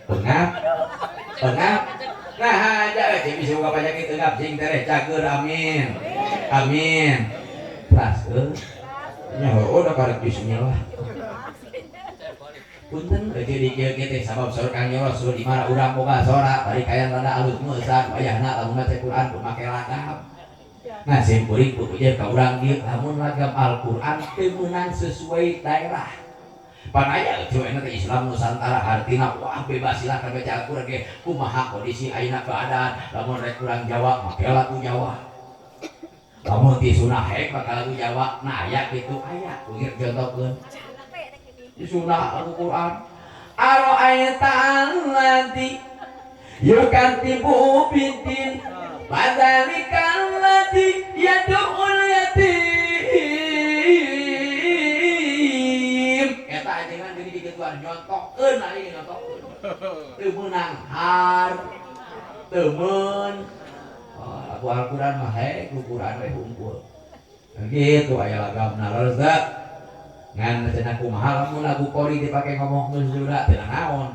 Pengap, pengap. Nah aja we bisa buka panyakit engap sing tereh cager amin. Amin. Pras euy. Nya heueuh da karek bismillah. Punten euy di kieu ge teh sabab saur Kang Rasul di mana urang boga sora bari kayan rada alus meusan wayahna lamun maca Quran make lagam. Nah simkuring pupujer ka urang dieu lamun lagam Al-Qur'an teu meunang sesuai daerah. Pan aya euy teh Islam Nusantara hartina wah bebas silakan baca Al-Qur'an ge kumaha kondisi ayeuna keadaan lamun rek urang Jawa make lagu Jawa. Lamun ti sunah hek make lagu Jawa nah aya kitu aya kuir contohkeun. Di sunah Al-Qur'an Ara'aita alladzi yukadzibu bidin fadzalikal ladzi yad'ul yatim. Eta ajengan deui digituan nyontokeun aing nyontokeun. Teu meunang har teu meun. Oh, aku Al-Qur'an mah hek ku Qur'an we hungkul. Gitu aya lagamna leres. Ngan cenah kumaha lamun lagu kori dipake ngomong Sunda teu naon.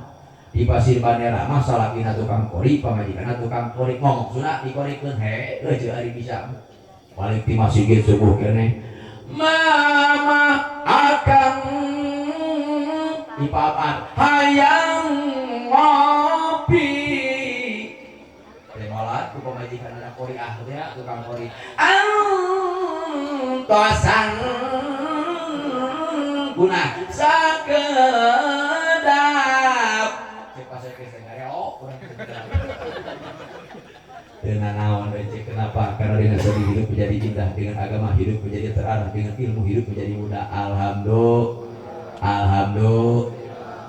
Di Pasir Bandera mah salakina tukang kori, pamajikanna tukang kori ngomong Sunda dikorikeun he eueuh ari bisa. Balik ti masjid subuh keneh. Mama akang ipapan hayang ngopi. Tengolan ku pamajikanna kori ah teh tukang kori. Antosan guna sakedap cek pasek oh kurang dengan naon cek kenapa karena dengan sedih hidup menjadi indah, dengan agama hidup menjadi terarah, dengan ilmu hidup menjadi mudah. Alhamdulillah alhamdulillah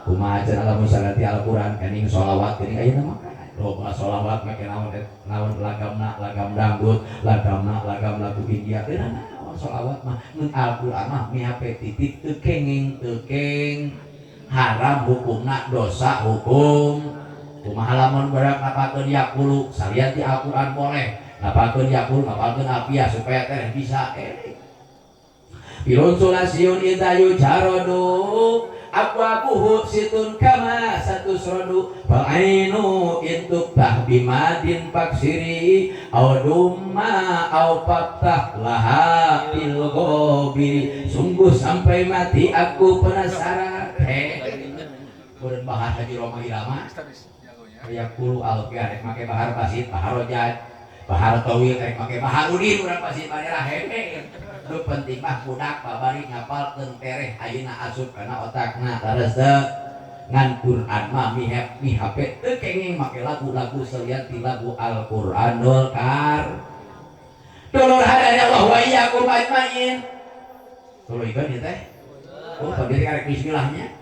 kumaha cenah lamun saganti Al-Qur'an kening sholawat geuning ayeuna mah loba sholawat make naon naon lagamna lagam dangdut lagamna lagam lagu India teu naon sholawat mah mun Al-Qur'an mah mihape titik teu kenging teu keng haram hukumna dosa hukum kumaha lamun barak ngapakeun yaqulu salian ti Al-Qur'an boleh ngapakeun yaqulu ngapakeun alfiah supaya teh bisa pilun sulasion idayu jarodu abwabuhu situn kama satu srodu fal ainu intubah bimadin paksiri au dumma au fattah laha bil gobiri. Sungguh sampai mati aku penasaran. Kureun bahar Haji Roma Irama yaqulu alfiah rek make bahar basit bahar rojat bahar tawil rek make baharudin urang Pasir Bandera hehe. Nu penting mah budak babari ngapalkeun tereh ayeuna asup kana otakna leres teu ngan Quran mah mihape teu kenging make lagu-lagu salian ti lagu Al-Qur'anul Karim. Dulur hadana Allah wa iyyakum ajmain. Tuluy ieu teh. Oh, pagi karek bismillahnya.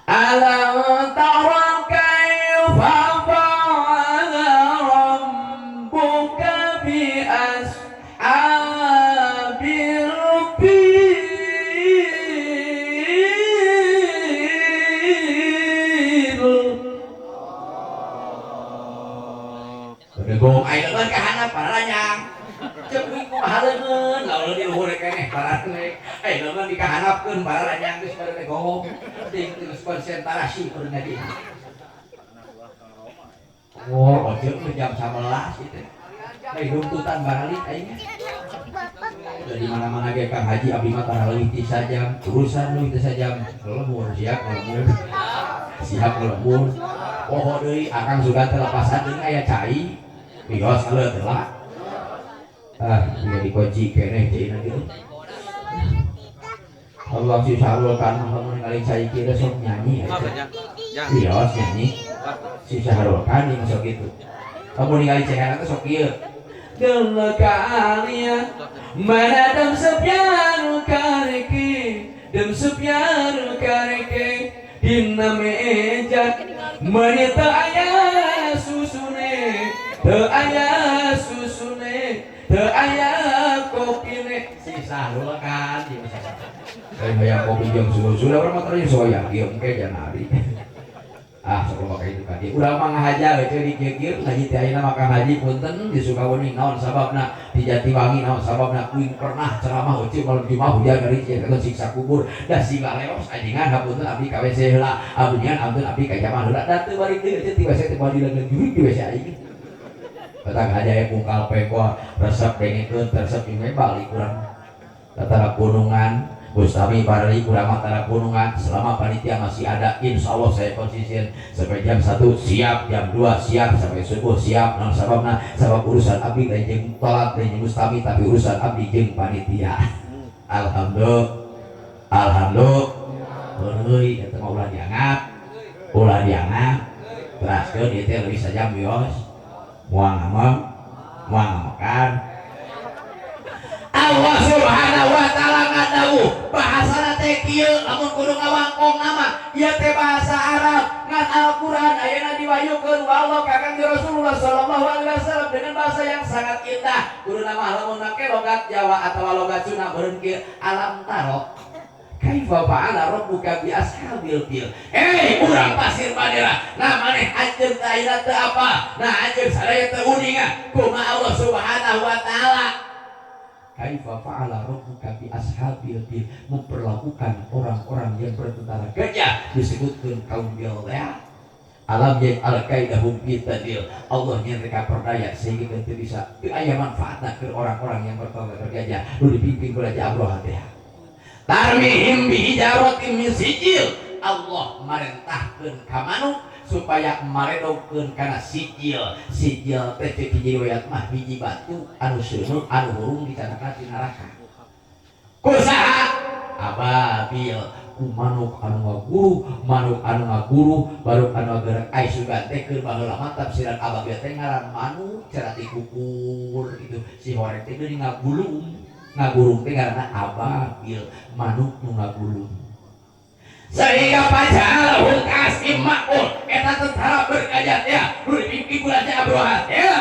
Alam tara kaifa fa'ala rabbuka bi ashabil fil. Bedegong ayeuna mah ka handap pararanyang. Ceuk kuing kumaha leungeun lamun di luhur keneh pararanyang. Ayeuna mah dikahanapkeun pararanyang geus bedegong. Ting geus konsentrasi kudu ngaji. Oh, ojek mah jam 11 itu. Ai runtutan baralik aing. Udah di mana-mana ge Kang Haji abdi mah tara leuwih ti sajam, urusan leuwih ti sajam. Lembur siap lembur. Siap lembur. Poho deui akang sugan teh lepasan deui aya cai. Wios aleuh teh lah. Ah, ieu dikunci keneh caina kieu. Allah si Sahrul kan lamun ningali cai kieu sok nyanyi. Wios nyanyi. Si Sahrul kan yang sok kitu. Lamun ningali cai teh sok kieu. Kalian mana dam sepiar kareke dam sepiar kareke dina meja meni teu aya susune teu aya susune teu aya kopine. Si Sahrul kan di masa hayang kopi jeung susu urang mah teh soya kieu engke janari. Ah sok loba ka itu ka dieu. Urang mah ngahaja we teh di kieu-kieu ngaji teh ayeuna mah Kang Haji punten di Sukabumi naon sababna di Jatiwangi naon sababna kuing pernah ceramah eueuh malam Jumat hujan geuring eta siksa kubur da siga leos anjingan hapunten abdi ka WC heula abdian ampun abdi ka jaman heula da teu balik deui eueuh ti WC teh bali lagi jurig di WC aing. Batang haja aya pungkal pengkol resep dengekeun resep jeung balik urang tatara gunungan Bustami Barali kurang matara gunungan selama panitia masih ada insya Allah saya konsisten sampai jam 1 siap, jam 2 siap, sampai subuh siap. Non sababna sabab urusan abdi lain jeung tolat lain jeung Bustami tapi urusan abdi jeung panitia. Alhamdulillah alhamdulillah heureuy eta mah ulah dianggap ulah dianggap teraskeun ieu teh leuwih sajam wios moal ngamem moal ngamekan. Allah Subhanahu wa taala ngadawuh bahasana teh kieu lamun kudu ngawangkong nama ieu teh bahasa Arab ngan Al-Qur'an ayeuna diwahyukeun wa Allah ka Kangjeng Rasulullah sallallahu alaihi wasallam dengan bahasa yang sangat indah. Kudu nama lamun make logat Jawa atawa logat Sunda beureun kieu alam taro kaifa fa'ala rabbuka bi ashabil fil. Hei urang Pasir Bandera nah maneh anjeun teh ayeuna teu apa nah anjeun sadaya teu uninga kumaha Allah Subhanahu wa taala Kaifa fa'ala rabbuka bi ashabil fil, memperlakukan orang-orang yang bertentara gajah disebutkan kaum bil ya. Alam yaj'al kaidahum fi tadlil. Allah mereka perdaya sehingga teu bisa teu aya manfaatna ke orang-orang yang bertentara gajah nu dipimpin ku Raja Abraha teh. Tarmihim bihijaratin min sijil. Allah marentahkeun ka manuk supaya maredogkeun kana sijil. Sijil teh cek hiji riwayat mah hiji batu anu seuneuk anu hurung dicanakna di neraka. Ku saha? Ababil. Ku manuk anu ngaguru, manuk anu ngaguru, baru anu ngagerak ai sugan teh keur baheula mah tafsiran ababil teh ngaran manuk cara dikukur gitu. Si horeng teh geuning ngagulung. Ngagurung teh ngaranna ababil, manuk nu ngagulung. Sehingga pajalahum kasim makul eta tentara bergajah ya nu dipimpin ku Raja Abraha ya.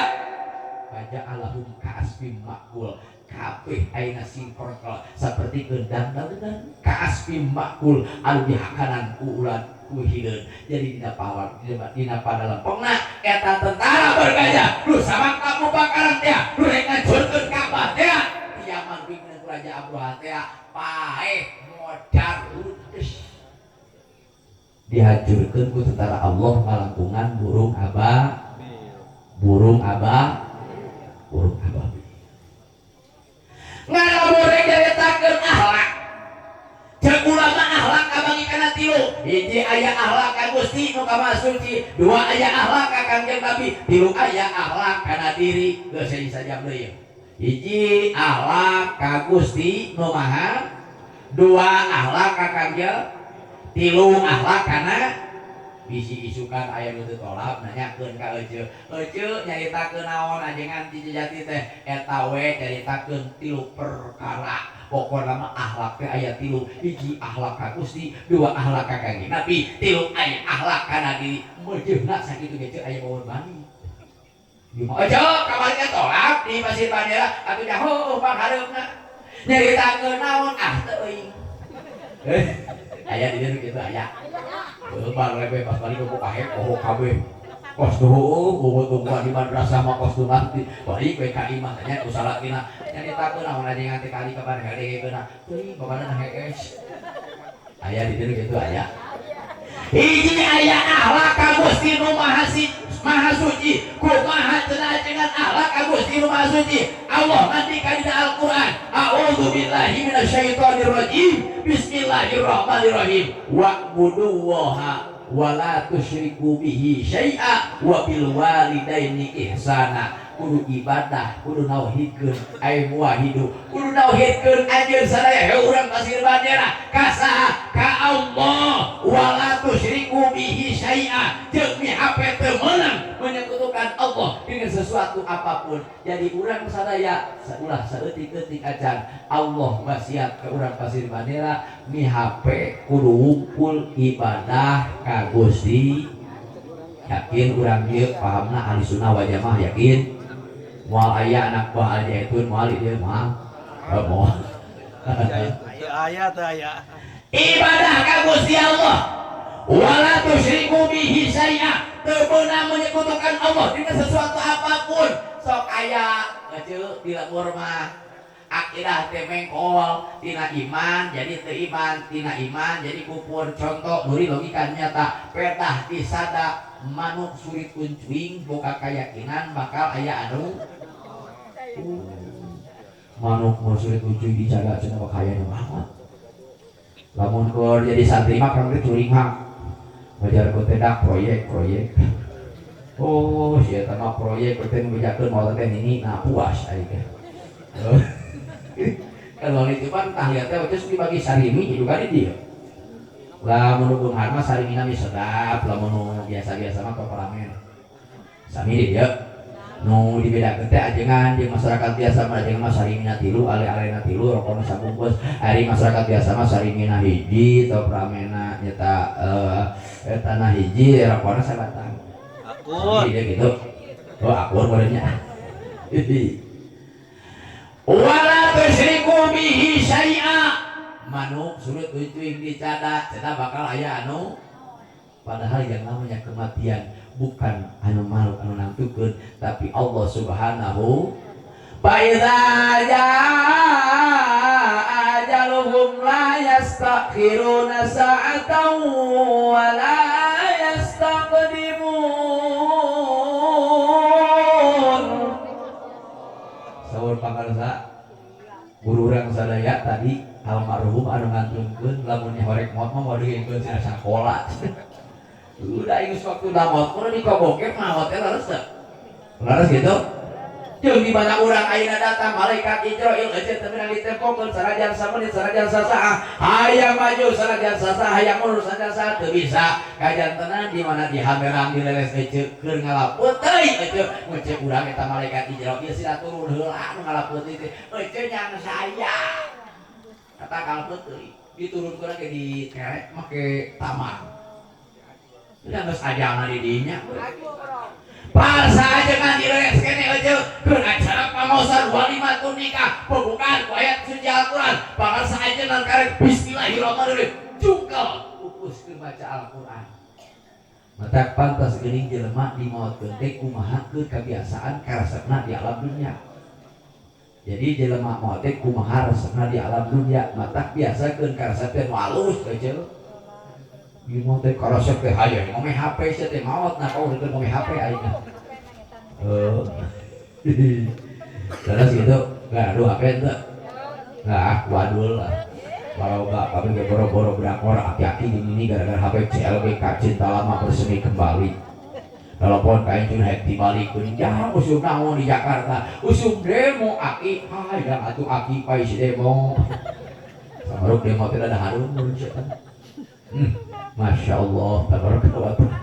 Pajalahum kasim makul kabeh ayeuna simperkel saperti kedang-dangan kaaspi makul anu dihakanan ku ulat ku hideun. Jadi dina pawar dina padalempengna eta tentara bergajah nu samangka mubakaran teh nu rek ngancurkeun Ka'bah teh kiaman pimpinan ku Raja Abraha teh paeh modar ludes dihancurkeun ku tentara Allah ngalangkungan burung aba burung aba burung ababil. Ngalamun nyaritakeun akhlak. Ceuk ulama akhlak kabangi kana tilu. Hiji aya akhlak ka Gusti nu ka Maha Suci, dua aya akhlak ka Kangjeng Nabi, tilu aya akhlak kana diri. Geus sajam deui. Hiji akhlak ka Gusti nu Maha, dua akhlak ka Kangjeng, tilu akhlak kana bisi isukan aya nu teu tolap nanyakeun ka eceu. Eceu nyaritakeun naon ajengan ti Jejati teh eta we nyaritakeun tilu perkara. Pokona mah akhlak teh aya tilu, hiji akhlak ka Gusti, dua akhlak ka Kangjeng Nabi, tilu aya akhlak kana diri. Meujeuna sakitu ge aya bawon bani. Ieu mah eceu kamari teh tolap di Pasir Bandera atuh dah panghareupna. Nyaritakeun naon ah teu euing. Aya di dieu kitu aya. Beubar we pas balik ke kahe poho kabeh. Kos tuh tunggu di madrasah mah kos tuh nanti. Balik we ka imah tanya ku salakina. Nyaritakeun naon ajengan teh kali kapan ngadengekeunna. Teuing babadana hees. Aya di dieu kitu aya. Hiji aya akhlak ka Gusti nu Maha Maha Suci. Kumaha cenah ajengan akhlak ka Gusti nu Maha Suci? Allah ngandika dina Al-Qur'an, A'udzubillahi minasyaitonir rajim. Bismillahirrahmanirrahim. Wa'budullaha wa la tusyriku bihi syai'a wa bil walidaini ihsana. Kudu ibadah, kudu nauhidkeun ai muwahidu, kudu nauhidkeun anjeun sadaya heuh urang Pasir Bandera ka saha? Ka Allah. Wa la tusyriku bihi syai'a. Jeung mihape teu meunang menyekutukan Allah dengan sesuatu apapun. Jadi urang sadaya ulah saeutik-eutik acan Allah wasiat ke urang Pasir Bandera mihape kudu wungkul ibadah ka Gusti. Yakin urang ieu pahamna ahli sunnah wal jamaah yakin? Moal aya anak buah Al Zaitun moal ieu moal. Oh, moal. Aya teu aya. Ibadah ka Gusti Allah. Wala tusyriku bihi syai'a. Teu meunang menyekutukan Allah dengan sesuatu apapun. Sok aya eceu di lembur mah akidah teh mengkol tina iman jadi teu iman, tina iman jadi kufur. Contoh nuri logika nyata pedah disada manuk surit uncuing boga keyakinan bakal aya anu manuk mau surit uncuing dijaga cenah bakal aya nu banget. Lamun keur jadi santri mah kan teh curing mah ngajar ku teh dak proyek-proyek. Oh, si eta mah proyek teh ngebejakeun mau teh nini nah puas aing teh. Kalau itu kan tahliah teh geus dibagi sarimi gitu kan dia. Lah mun beunghar mah sarimina mie sedap, lamun nu biasa-biasa mah toperamen. Sami di dieu. Nu dibedakeun teh ajengan jeung masyarakat biasa mah ajengan mah sarimina tilu, ale-alena tilu, rokona sabungkus. Ari masyarakat biasa mah sarimina hiji, toperamena nyata eta na hiji, rokona sabatang. Akur. Sami di dieu gitu. Oh, akur meureun nya. Wala tusyriku bihi syai'a. Manuk surut uncuing dicada, cenah bakal aya anu. Padahal yang namanya kematian bukan anu makhluk anu nangtukeun, tapi Allah Subhanahu. Fa idza jaa ajaluhum la yastakhiruna sa'atan wa la yastaqdimun. Saur pangarsa guru urang sadaya tadi almarhum anu ngantunkeun lamun horek maot mah moal diengkeun cenah sakola. Udah geus waktuna maot mah dikoboke maot teh leres teu? Leres gitu. Jeung di mana urang ayeuna datang malaikat Ijrail euceut teu meunang ditempokeun sanajan samenit sanajan sasaah hayang maju sanajan sasaah hayang mundur sanajan saha teu bisa kajantenan di mana di hamerang dileles euceut keur ngalaput teuing euceut ngeuceut urang eta malaikat Ijrail sila turun heula anu ngalaput teh euceut nyang saya kata kalput teuing diturunkeun ge diterek make tamar udah geus ajalna di dinya. Parsa jangan dileres kene euceut keur acara pangaosan walimatun nikah pembukaan ku ayat suci Al-Qur'an pangarsa ajengan karek bismillahirrahmanirrahim jungkel pupus keur maca Al-Qur'an. Matak pantas geuning jelema dimaotkeun teh kumaha keur kabiasaan karesepna di alam dunia. Jadi jelema maot teh kumaha resepna di alam dunia matak biasakeun karesep teh nu alus euceut. Ieu mah teh karesep teh hayang ngome HP sia teh maot nah kau teh ngome HP ayeuna. Terus gitu, gaduh HP teu. Nah, wadul lah. Baroga kami ge boro-boro berakor aki-aki di ini gara-gara HP CLBK cinta lama bersemi kembali. Telepon ka Incun hek dibalikeun jang usum naon di Jakarta. Usum demo aki, hayang atuh aki paes demo. Samaruk demo teh ada harum mun sia. Masya Allah, tabaraka wa ta'ala.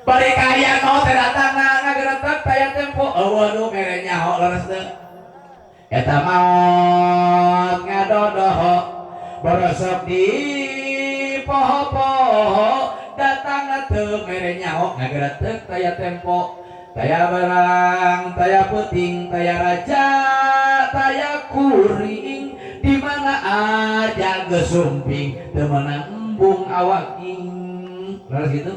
Bari kaya mau teh datang ngageretek taya tempo eueuh nu mere nyaho leres teu. Eta maot ngadodoho borosok di poho-poho datang teu mere nyaho ngageretek taya tempo taya barang taya puting taya raja taya kuring di mana aja geus sumping teu meunang embung awaking. Leres gitu.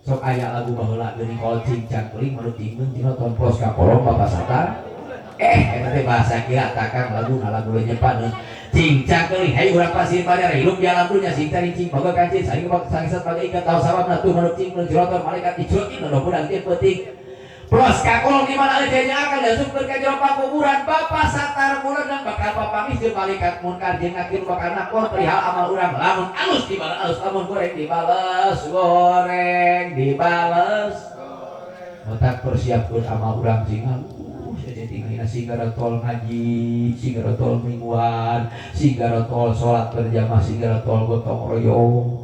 Sok aya lagu baheula geuning kolcing cangkeling manuk cingkeung cina tompos ka kolom Bapak Satar. Eta teh bahasa kira takang lagu lagu lenyepan cing cangkeling hey urang pasir pada hirup di alam dunya sing cing boga kancing saing sangsat bagai ikat tahu sababna tuh manuk cingkeung cirotor malaikat dicuekin loh budak teh peuting. Pros kakolong di mana aja nya akan diasupkeun ka jero pakuburan Bapak Satar muleudang bakal papanggih jeung malaikat munkar jeung nakir bakal nakor perihal amal urang lamun alus dibales alus lamun goreng dibales goreng dibales. Otak persiapkeun amal urang sing alus jadi tinggalina sigaratol ngaji, sigaratol mingguan, sigaratol salat berjamaah, sigaratol gotong royong.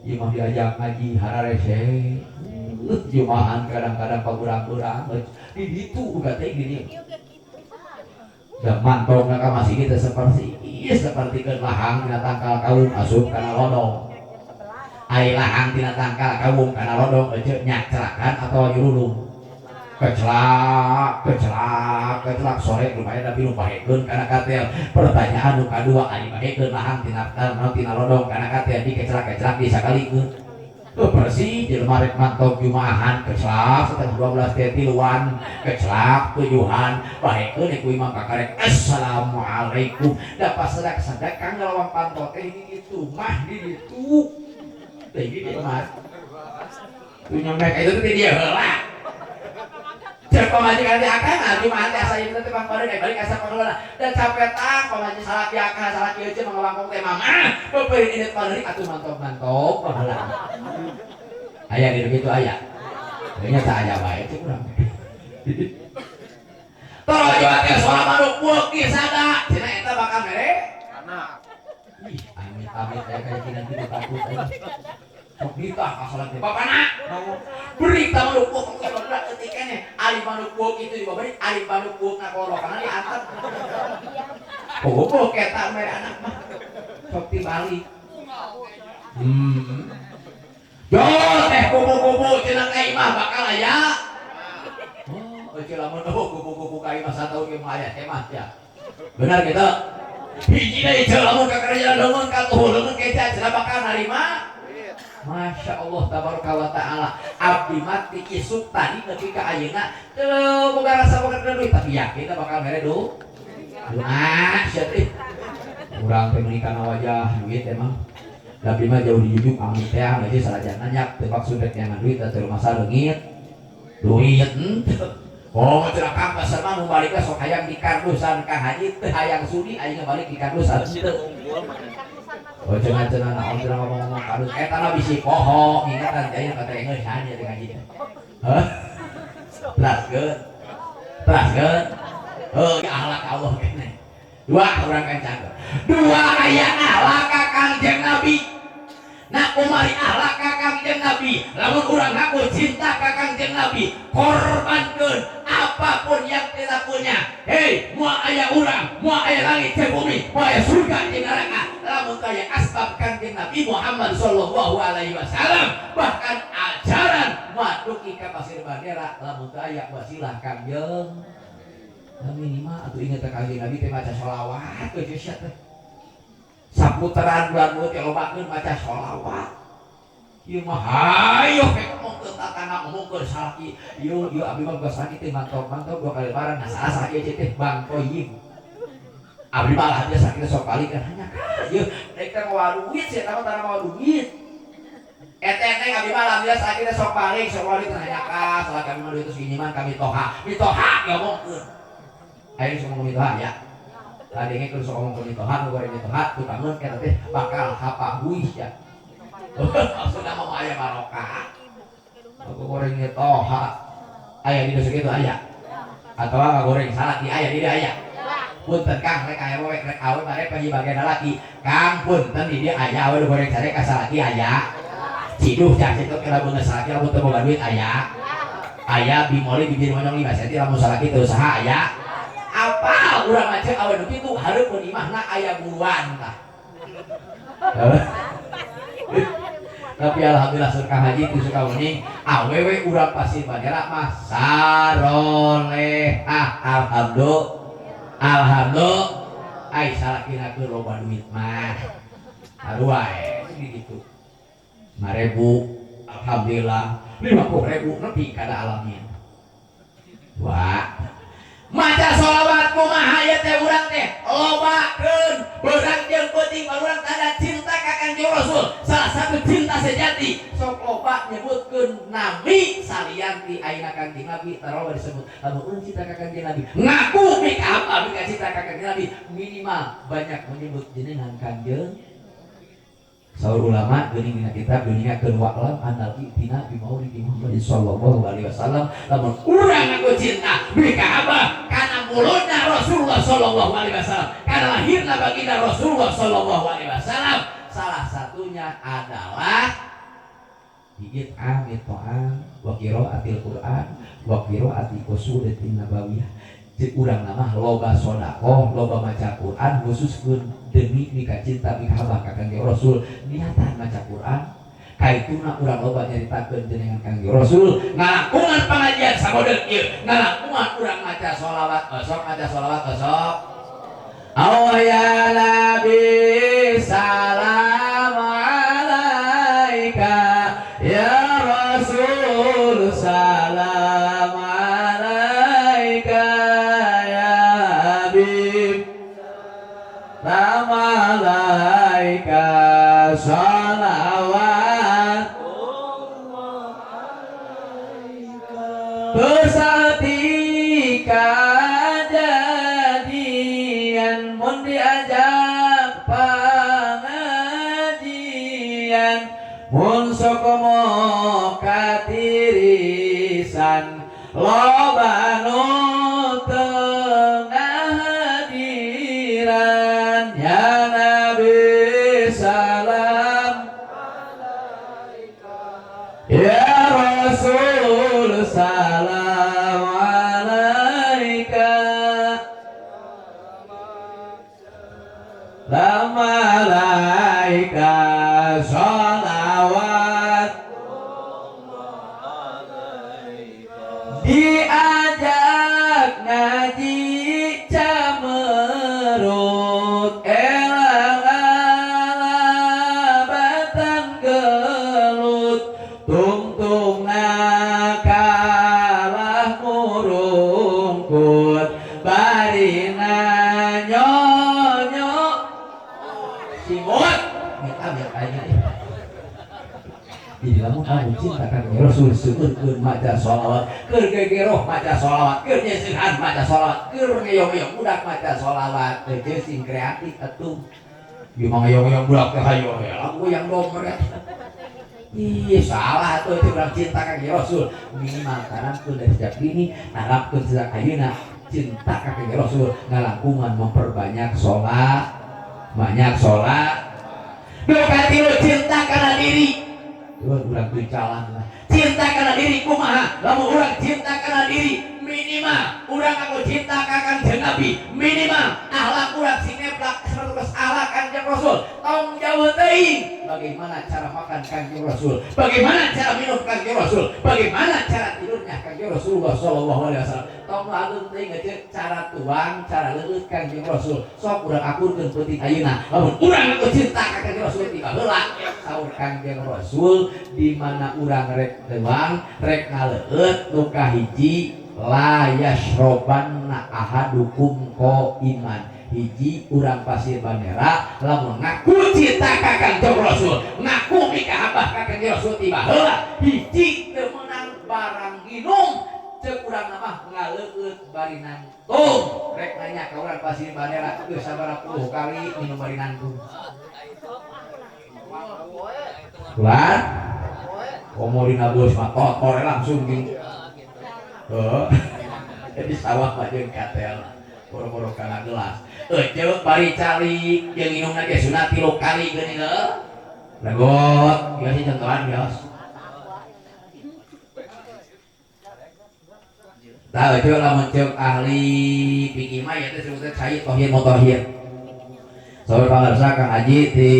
Ieu mah diajak ngaji hararese. Jumahan kadang-kadang pagurang-gurang di ditu uga teh gini. Da mantongna ka masjid teh seperti ieu seperti keur lahang dina tangkal kawung asup kana lodong. Ai lahang dina tangkal kawung kana lodong ece nyacrakan atawa nyurulung. Kecelak, kecelak, kecelak sore lumayan tapi nu bahekeun kana katel. Pertanyaan nu kadua ari bahekeun lahang tina tina lodong kana katel dikecelak-kecelak disakalikeun. Bersih jelema rek mantog jumaahan kecelak setengah 12 teh tiluan kecelak tujuhan bahekeun ku imam kakarek assalamualaikum da pas sadak-sadak kang ngalawang panto teh di ditu mah di ditu teh di dieu mah tu nyomek itu teh dia heula cek pamajikan teh akang jumahan teh asa ieu teh pangpareun balik asa pangeula da capek tang pamajikan salaki akang salaki ieu mah ngawangkong teh mama peupeun init paneuri atuh mantog-mantog baheula. Aya di kitu aya. Kayaknya tak aya bae cek urang. Toroh juga teh suara manuk buuk di sada. Cenah eta bakal mere anak. Ih, amit-amit aya kayak kitu takut aing. Sok ditah asalan teh bapana. Berita manuk buuk baheula eutik keneh. Ari manuk buuk itu dibabari ari manuk buuk ngakolokana diantep. Poho eta mere anak mah. Sok tibalik. Yo teh kubu-kubu cenah ka imah bakal aya. Oh, euceul lamun eueuh kubu-kubu ka imah sataun ge mah aya teh mah ya. Benar gitu. Hiji deui ceul lamun ka kerajaan leungeun ka tuhu leungeun keca cenah bakal narima. Masya Allah tabaraka wa ta'ala. Abdi mati isuk tadi nepi ka ayeuna teu boga rasa boga duit, tapi yakin bakal mere du doa sia teh. Urang teh meuni kana wajah duit emang. Tapi mah jauh dijunjung amin teh ngaji salajana nyak teu maksud rek nyangan duit atau rumah leungit. Duit henteu. Oh, cenah Kang pasar mah nu balikna sok hayang di kardusan Kang Haji teu hayang sudi ayeuna balik di kardusan henteu. Oh, cenah-cenah naon cenah ngomong-ngomong kardus eta mah bisi poho ngingatan jaya kata enggeus saha nya teh ngaji teh. Hah? Teraskeun. Teraskeun. Heuh, akhlak Allah keneh. Dua urang kencan. Dua aya akhlak ka Kangjeng Nabi. Nah, kumari akhlak ka Kangjeng Nabi, lamun urang ngaku cinta ka Kangjeng Nabi, korbankeun apapun yang kita punya. Hei, moal aya urang, moal aya langit jeung bumi, moal aya surga jeung neraka. Lamun aya asbab Kangjeng Nabi Muhammad sallallahu alaihi wasallam, bahkan ajaran moal dugi ka Pasir Bandera lamun teu aya wasilah Kangjeng. Nah, minimal atuh inget ka Kangjeng Nabi teh maca sholawat we geus teh. Saputaran bulan mulut teh lobakeun maca sholawat. Ieu mah hayo we ngomongkeun tatangga ngomongkeun salaki. Ieu ieu abdi mah boga salaki teh mantog-mantog dua kali lebaran. Nah, salah salaki teh Bang Toyib. Abdi mah alhamdulillah salaki teh sok balik kan hanya kan ieu rek teh mawa duit sia eta mah tara mawa duit. Eta teh abdi mah alhamdulillah salaki teh sok balik hanya kan salaki abdi mah duit terus gini mah kami toha. Mitoha diomongkeun. Ayo sok ngomong mitoha ya. Tadi ge sok ngomong mitoha nu goreng mitoha tukangeun eta teh bakal hapa huis ya. Maksudna mah aya barokah. Aku goreng mitoha. Aya di desa kitu aya. Atawa ngagoreng salaki aya di dieu aya. Punten Kang rek aya we rek awe mare pagi bagian lalaki. Kang punten di dieu aya awe nu goreng sare ka salaki aya. Ciduh cah situ kira beungeut salaki lamun teu boga duit aya. Aya bimoli bibir monyong 5 senti lamun salaki teu usaha aya. Apa urang mah ceuk awe nu kitu hareupeun imahna aya buruan tah. Tapi alhamdulillah surka haji itu suka uning awewe urang Pasir Bandera mah sarolehah alhamdulillah alhamdulillah ai salakina keur loba duit mah sarua we gitu 5.000 alhamdulillah 50.000 nepi kada alamin. Wah, maca sholawat kumaha ieu teh urang teh lobakeun beurang jeung peuting urang tanda cinta ka Kangjeng Rasul. Salah satu cinta sejati sok loba nyebutkeun nabi salian ti ayeuna Kangjeng Nabi tara disebut. Lamun urang cinta ka Kangjeng Nabi ngaku mika apa mika cinta ka Kangjeng Nabi minimal banyak menyebut jenengan Kangjeng. Saur ulama geuning dina kitab geuningakeun wa'lam annal i'tina bi maulidi Muhammad sallallahu alaihi wasallam. Lamun urang ngaku cinta mika apa kana mulutna Rasulullah sallallahu alaihi wasallam, kana lahirna baginda Rasulullah sallallahu alaihi wasallam, salah satunya adalah bi'it'amit ta'am wa qiraatil Qur'an wa qiraati usulitin nabawiyah. Cek urang nama loba sodakoh, loba maca Quran khususkeun demi mika cinta mika habah ka Kangjeng Rasul. Niatan maca Quran kaituna urang loba nyaritakeun jenengan Kangjeng Rasul, ngalangkungan pengajian samodel ieu, ngalangkungan urang maca sholawat, osok maca sholawat osok. Oh ya Nabi salam alaika, ya Rasul salam alaika, ya Habib salam alaika, salawat bersati kajadian mun diajak pengajian mun sokomo katirisan loba nu tengah hadiran ya Nabi salam ya Rasul salam alaika, la malaika sholawat diajak ngaji camerut elang alabatan gelut. Tungtungna kalah murungkut barina nyonyo simut eta biasanya. Jadi lamun kamu cinta ka Rasul seueurkeun maca sholawat, keur gegeroh maca sholawat, keur nyeuseuhan maca sholawat, keur ngeyong-ngeyong budak maca sholawat, teh sing kreatif atuh. Ieu mah ngeyong-ngeyong budak teh hayo heula goyang dompet. Ih, salah atuh itu urang cinta ka Rasul. Minimal tanamkeun dari sejak dini, tanamkeun sejak ayeuna cinta ka Rasul ngalangkungan memperbanyak sholat, banyak sholat. Nu katilu cinta kana diri. Urang teu jalan lah. Cinta kana diri kumaha? Lamun urang cinta kana diri minimal urang aku cinta ka Kangjeng Nabi, minimal akhlak urang sing neplak 100 akhlak Kangjeng Rasul. Tong jauh teuing bagaimana cara makan Kangjeng Rasul, bagaimana cara minum Kangjeng Rasul, bagaimana cara tidurnya Kangjeng Rasulullah sallallahu alaihi wasallam. Tong lamun teuing ngeceuk cara tuang, cara leueut Kangjeng Rasul. Sok urang akurkeun peuting ayeuna. Lamun urang aku cinta ka Kangjeng Rasul tiba heula saur Kangjeng Rasul di mana urang rek teuang, rek ngaleueut nu kahiji la yashrobanna ahadukum qaiman. Hiji urang Pasir Bandera lamun ngaku cinta ka Kangjeng Rasul, ngaku mikahabah ka Kangjeng Rasul tiba heula hiji teu meunang barang nginum ceuk urang mah ngaleueut bari nangtung. Rek nanya ka urang Pasir Bandera geus sabaraha puluh kali minum bari nangtung. Keluar komo dina bos mah kotor langsung gini. Heuh. Jadi sawah mah jeung katel boro-boro kana gelas. Eceuk bari calik jeung minumna ge sunat 3 kali geuning heuh. Legot, ieu sih contohan bios. Tah eceuk lamun ceuk ahli fikih mah ieu teh disebutna cai tohir mutahhir. Saur pangarsa Kang Haji di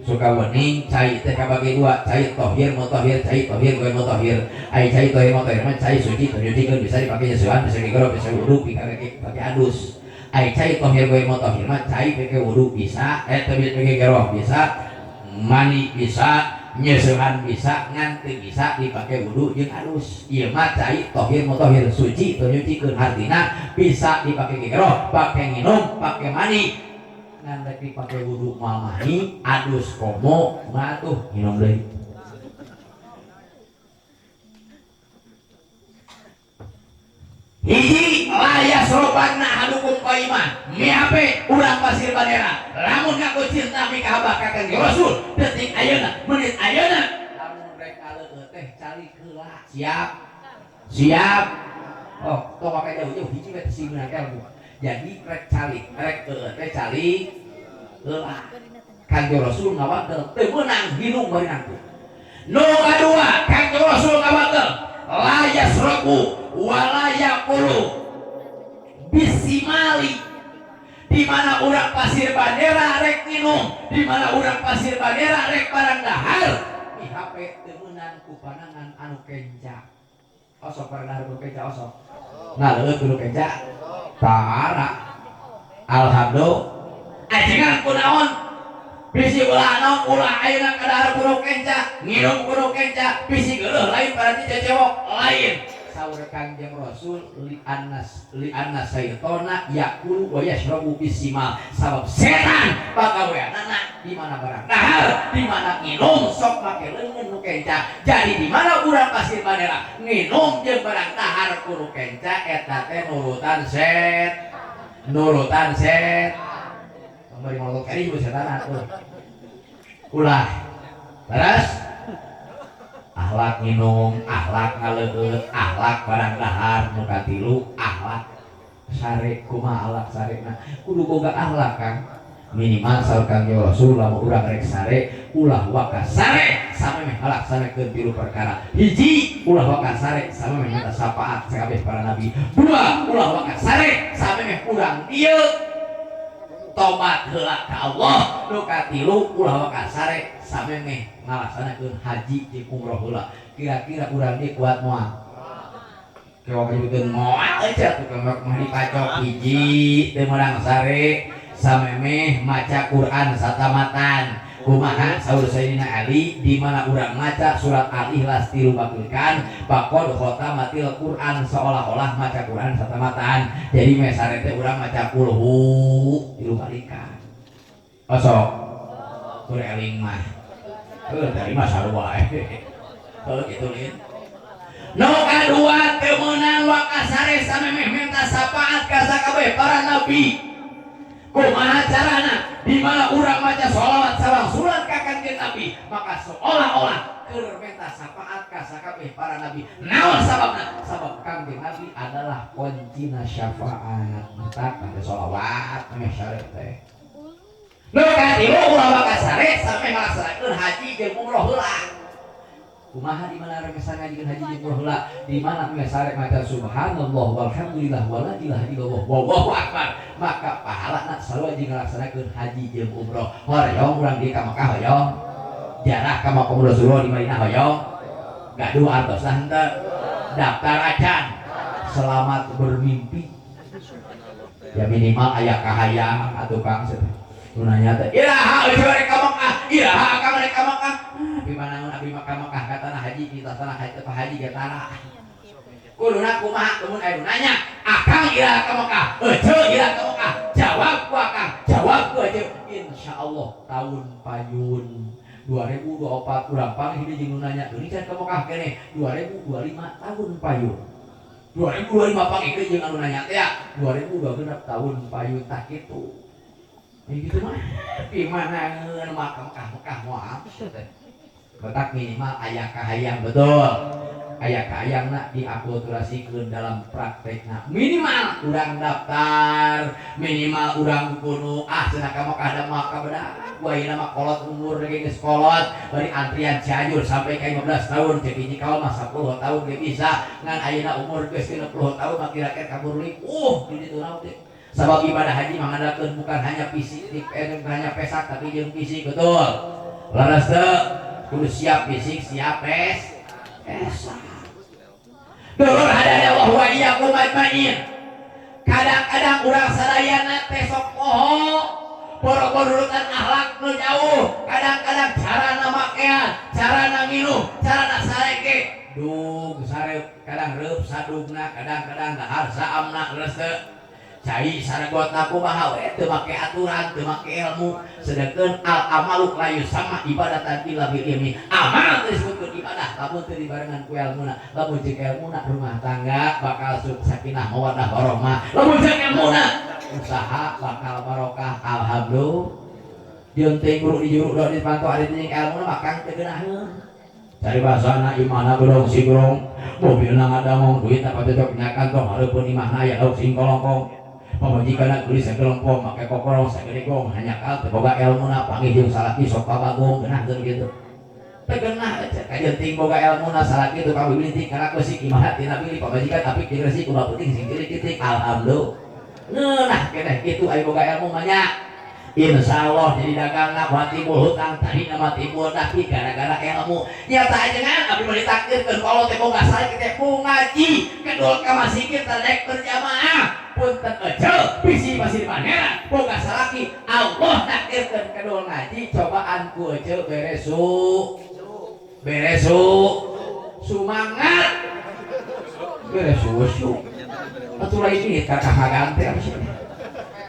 Sukawening cai teh kabagi dua, cai tohir mutahhir, cai tohir goy mutahhir. Ai cai tohir mutahhir mah cai suci teu bisa dipake nyesuhan, bisa digorok, bisa wudu, dipake adus. Ai cai tohir goy mutahhir mah cai pake wudu bisa, teu bisa pake geroh bisa, mandi bisa, nyesuhan bisa, ngan teu bisa dipake wudu jeung adus. Ieu mah cai tohir mutahhir suci teu nyucikeun hartina bisa dipake geroh, pake nginum, pake mandi. Ngan rek dipake wudu mamahi adus komo mah tuh minum deui. Hiji la yasrobanna ahadukum qaiman miape urang Pasir Bandera lamun ngaku cinta mikahabah ka Kangjeng Rasul detik ayeuna menit ayeuna lamun rek kaleueut teh calik heula. Siap siap. Oh tong make jauh-jauh hiji we teh sieun ilmu. Jadi rek calik rek eueuh teh calik heula. Kangjeng Rasul ngawakel teu meunang hinung bari nangtung. Nu kadua Kangjeng Rasul ngawakel la yasrabu wa la yaqulu bisimali. Di mana urang Pasir Bandera rek minum, di mana urang Pasir Bandera rek barang dahar, di HP teu meunang ku panangan anu kenca. Osok barang dahar ku kenca osok. Ngaleueut kudu kenca. Tara. Alhamdulillah. Ajengan kunaon? Bisi ulah naon ulah ayeuna kadahar kudu kenca, nginum kudu kenca, bisi geuleuh lain berarti cecewok lain. Saur Kangjeng Rasul li annas li annas saitona yaqulu wa yashrabu bisimal. Sabab setan pagaweanana di mana barang dahar, di mana nginum sok make leungeun nu kenca. Jadi di mana urang Pasir Bandera nginum jeung barang dahar kudu kenca eta teh nurutan set. Nurutan set. Bari ngolok kari juga setan atuh. Ulah. Beres? Akhlak minum, akhlak ngaleueut, akhlak barang dahar nu katilu, akhlak sare kumaha akhlak sarena. Kudu boga akhlak Kang. Minimal saur Kangjeng Rasul lamun urang rek sare ulah waka sare samemeh ngalaksanakeun tilu perkara. Hiji ulah waka sare samemeh minta syafaat sakabeh para nabi. Dua ulah waka sare samemeh urang dieu tobat heula ka Allah. Nu katilu ulah waka sare samemeh ngalaksanakeun haji jeung umroh heula. Kira-kira urang dieu kuat moal? Kewa nyebutkeun moal aja tuh mah dipacok hiji teu meunang sare samemeh maca Quran satamatan. Kumaha saur Sayyidina Ali, di mana urang maca surat Al-Ikhlas tilu bakilkan faqad khatamatil Quran, seolah-olah maca Quran satamatan. Jadi mesare teh urang maca kulhu tilu balikan. Osok tur eling mah heuh tadi mah sarua heuh kitu lin. Nu kadua, teu meunang wakasare samemeh minta syafaat ka sakabeh para nabi. Kumaha carana? Di mana urang maca sholawat sawangsulan ka Kanjeng Nabi, maka seolah-olah keur minta syafaat ka sakabeh para nabi. Naon sababna? Sabab Kanjeng Nabi adalah kuncina syafaat. Matak maca sholawat meh sare teh. Nu katilu, ulah wakasare sampai ngalaksanakeun haji jeung umroh heula. Kumaha di mana remeh ngajikeun haji jeung umroh heula? Di mana meh sare maca subhanallah walhamdulillah wala ilaha illallah wallahu akbar, maka pahalana sarua jeung ngalaksanakeun haji jeung umroh. Hoyong urang di ka Mekah, hoyong jarah ka makom Rasulullah di Madinah, hoyong gaduh artosna henteu, daftar acan, selamat bermimpi. Ya minimal aya kahayang atuh Kang. Nu nanya teh, iraha euy rek ka Mekah, iraha akang rek ka Mekah? Abi mah naon, abi mah ka Mekah ka tanah haji, kita tanah haji apa haji ge tara. Kuduna kumaha lamun aya nu nanya, akang iraha ka Mekah, eceu iraha ka Mekah? Jawab ku akang, jawab ku eceu, insyaallah tahun payun 2024 urang panggih deui jeung nu nanya, deui can ka Mekah keneh, 2025 tahun payun. 2025 panggih deui jeung anu nanya teh ya, 2026 tahun payun, tah kitu. Ya gitu mah di mana maka Mekah Mekah moal teh. Betak minimal aya kahayang, betul. Aya kahayangna diakulturasikeun dalam praktekna. Minimal urang daftar, minimal urang kudu ah cenah ka Mekah da mah kabedah. Ayeuna mah kolot umur ge geus kolot, bari antrian Cianjur sampai ka 15 tahun, cek hiji kaul mah 10 tahun ge bisa. Ngan ayeuna umur geus 30 tahun mah kira-kira kabur ripuh di ditu naon teh. Sabab ibadah haji mengandalkeun bukan hanya fisik, bukan hanya pesak tapi jeung fisik, betul. Leres teu? Kudu siap fisik, siap pesak. Dulur hadana Allah wa iyyakum ajmain. Kadang-kadang urang sadayana teh sok poho, boro-boro akhlak nu jauh, kadang-kadang carana makean, carana nginum, carana sareke. Dug sare kadang reup sadugna, kadang-kadang dahar saamna, leres teu? Cai saregotna kumaha we teu make aturan, teu make ilmu. Sedangkeun al amalu la yusamma ibadatan illa bil ilmi. Amal teu disebutkeun ibadah lamun teu dibarengan ku ilmuna. Lamun jeung ilmuna rumah tangga bakal sakinah mawaddah warahmah. Lamun jeung ilmuna usaha bakal barokah, alhamdulillah. Jeung teh guru di juru di panto ari jeung ilmuna mah kang teu geunaheun. Cari bahasana imahna bedong sigrong, mobilna ngadamong, duit apa cocok nya kantong, hareupeun imahna aya lauk singkolongkong. Pamajikanna geulis sagelempong, make kokorong sagede gong, hanjakal teu boga elmuna, panggih jeung salaki sok pabagong, geunah kitu. Teu geunah kajeun ting boga elmuna salaki tukang bibilinting kana keusik, imahna tina bilih, pamajikan apik jeung resik, ulah penting sing titik. Alhamdulillah. Ngeunah keneh kitu aya boga ilmu mah nya. Insya Allah jadi dagang nak timbul hutang tadi nama timbul tapi gara-gara ilmu nyata ajengan abdi mah ditakdirkeun kalau teh boga salaki teh ngaji kedul ka masjid teh berjamaah, punten eceu bisi pasir panera boga salaki Allah takdirkeun kedul ngaji, cobaan ku eceu beresu beresu sumangat beresu su atuh lain ini kakak hagan teh apa sih.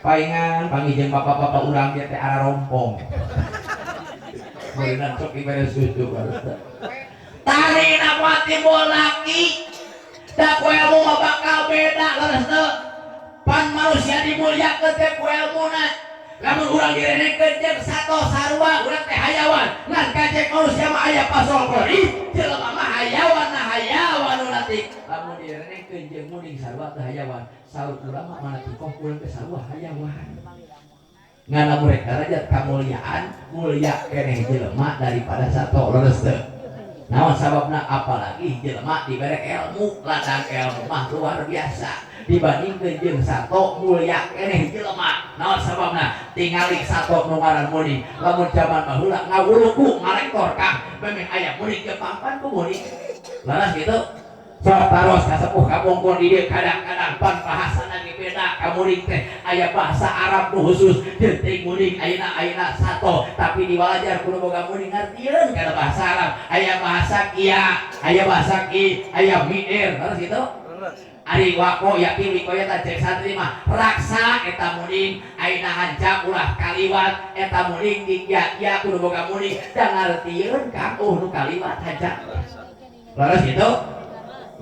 Paingan panggih bapak-bapak urang dia teh ara rompong. Meureunnan sok dibere susu barudak. Tadi na timbul laki. Da ku ilmu mah bakal beda, leres teu? Pan manusia dimuliakeun teh ku ilmuna. Lamun urang direnehkeun jeung sato sarua urang teh hayawan. Ngan kacek manusia mah aya pasol kori, jelema mah hayawan na hayawan nu latik. Lamun direnehkeun jeung munding sarua teh hayawan. Saur ulama mana tikoh urang teh sarua hayawan. Ngan lamun rek darajat kamuliaan, mulia keneh jelema daripada sato, leres teu? Naon sababna? Apalagi jelema dibere ilmu, ladang ilmu mah luar biasa dibandingkeun jeung sato, mulia keneh jelema. Naon sababna? Tingali sato nu ngaran munding, lamun jaman baheula ngawuluku ngarektor Kang, memeh aya munding ge pampan ku munding. Leres gitu? Sok taros ka sepuh kapungkur di dieu, kadang-kadang pan bahasana ge ge beda ka muring teh aya bahasa Arab nu khusus jeung teh muring ayeuna ayeuna sato tapi diwalajar kudu boga muring ngartieun kana bahasa Arab aya bahasa kia aya bahasa ki aya miir terus gitu. Ari wako yakin wikoya ta cek santri mah raksa eta muning ayeuna hanca ulah kaliwat eta muning dikia-kia kudu boga muning da ngartieun kang nu kaliwat hanca. Leres gitu?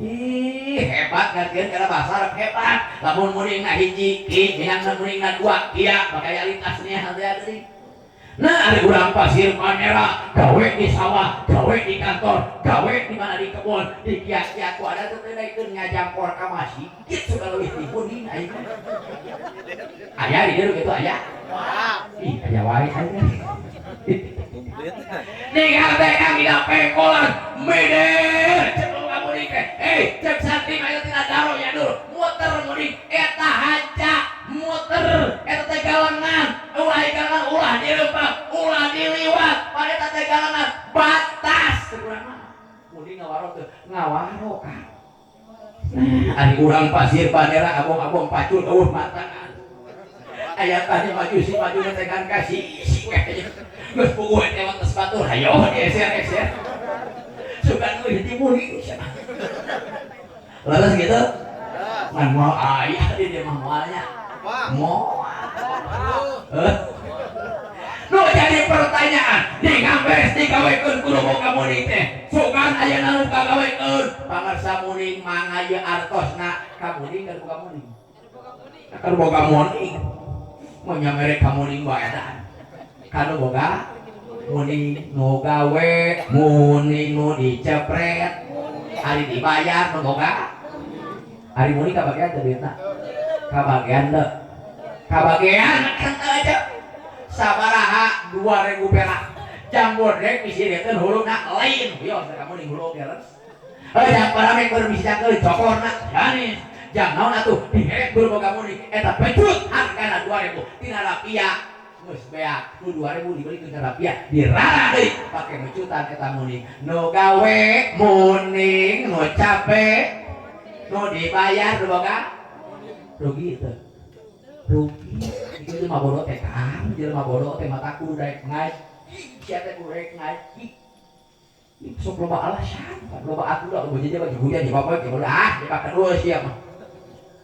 Ih hebat ngartieun kana bahasa Arab hebat. Lamun muningna hiji ki minangna muningna dua kia bakaya lintasnya teh deui. Nah, ari urang Pasir Panera gawe di sawah, gawe di kantor, gawe di mana di kebun, di kia-kia ku ada teh daekeun ngajangkor ka masjid suka leuwih ti muning ayeuna. Aya di dieu kitu aya? Ih, aya wae aya. Ningal teh kang dina pengkolan meder cek boga muning teh. Eh, cek santri mah tina daro ya dur, muter muning eta hanca muter eta teh galengan ulah galengan ulah dirempak ulah diliwat pada eta teh galengan batas kurang mah muning ngawaro teh ngawaro kan. Nah, ari urang Pasir Panera abong-abong pacul eueuh mataan aya tanya maju si maju teh kan kasih si we geus puguh teh wates batur hayo eser-eser sugan eueuh di muning leres gitu ngan moal aya di dieu mah moalnya moal. Nu jadi pertanyaan ningang beres digawekeun kudu boga muning teh sugan aya nu kagawekeun pangarsa muning mangga ieu artosna ka muning ka boga muning ka boga muning mun nyamere ka muning bae edan ka nu boga muning nu gawe muning nu dicepret ari dibayar nu boga ari muning kabagean teh duitna kabagean teu kabagean henteu aja sabaraha 2000 perak jam bodrek bisi dieun huluna lain wios ka muning hulu oge leres heuh jam parame keur bisi cakeun cokorna janis jam naon atuh diherek kudu boga muning eta pecut hargana 2000 tina rapia geus beak ku 2000 dibelikeun ka rapia dirara deui pake mecutan eta muning nu gawe muning nu capek nu dibayar nu boga rugi teu rugi itu jelema bodoh teh kang jelema bodoh teh mata kudu daek ngaji sia teh kudu daek ngaji sok loba alasan loba atuh da bojo baju hujan di bapak ge ah dipake dulu sia mah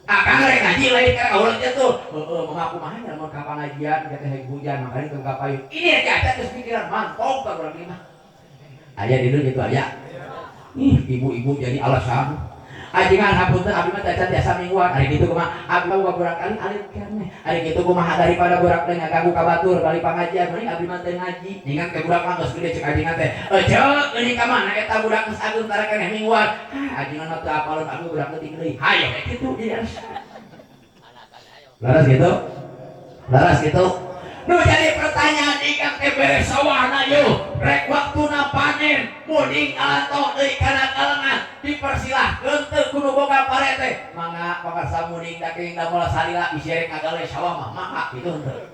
akang rek ngaji lain ka ulah teh tuh heueuh mah kumaha nya lamun ka pangajian teh hujan makanya teu kapayun ini teh ada geus pikiran mantog ka urang mah aya di dieu kitu aya ih ibu-ibu jadi alasan ajengan hapunten abdi mah tacan tiasa mingguan ari kitu kumaha abdi mah boga kali alit keneh ari kitu kumaha daripada budak teh ngaganggu ka batur bali pangajian mending abdi mah teu ngaji ningan ke budak mah geus gede cek ajengan teh eceuk geuning ka mana eta budak geus ageung tara keneh mingguan ajengan mah teu apaleun abdi budak leutik deui hayo we kitu jadi laras gitu laras gitu nu jadi pertanyaan ikan teh beres sawahna yeuh rek waktuna panen muning ngalantok deui kana galengan dipersilahkeun teu kudu boga pare teh mangga pakarsa muning daging damel salila bisi rek ngagale sawah mah mangga kitu henteu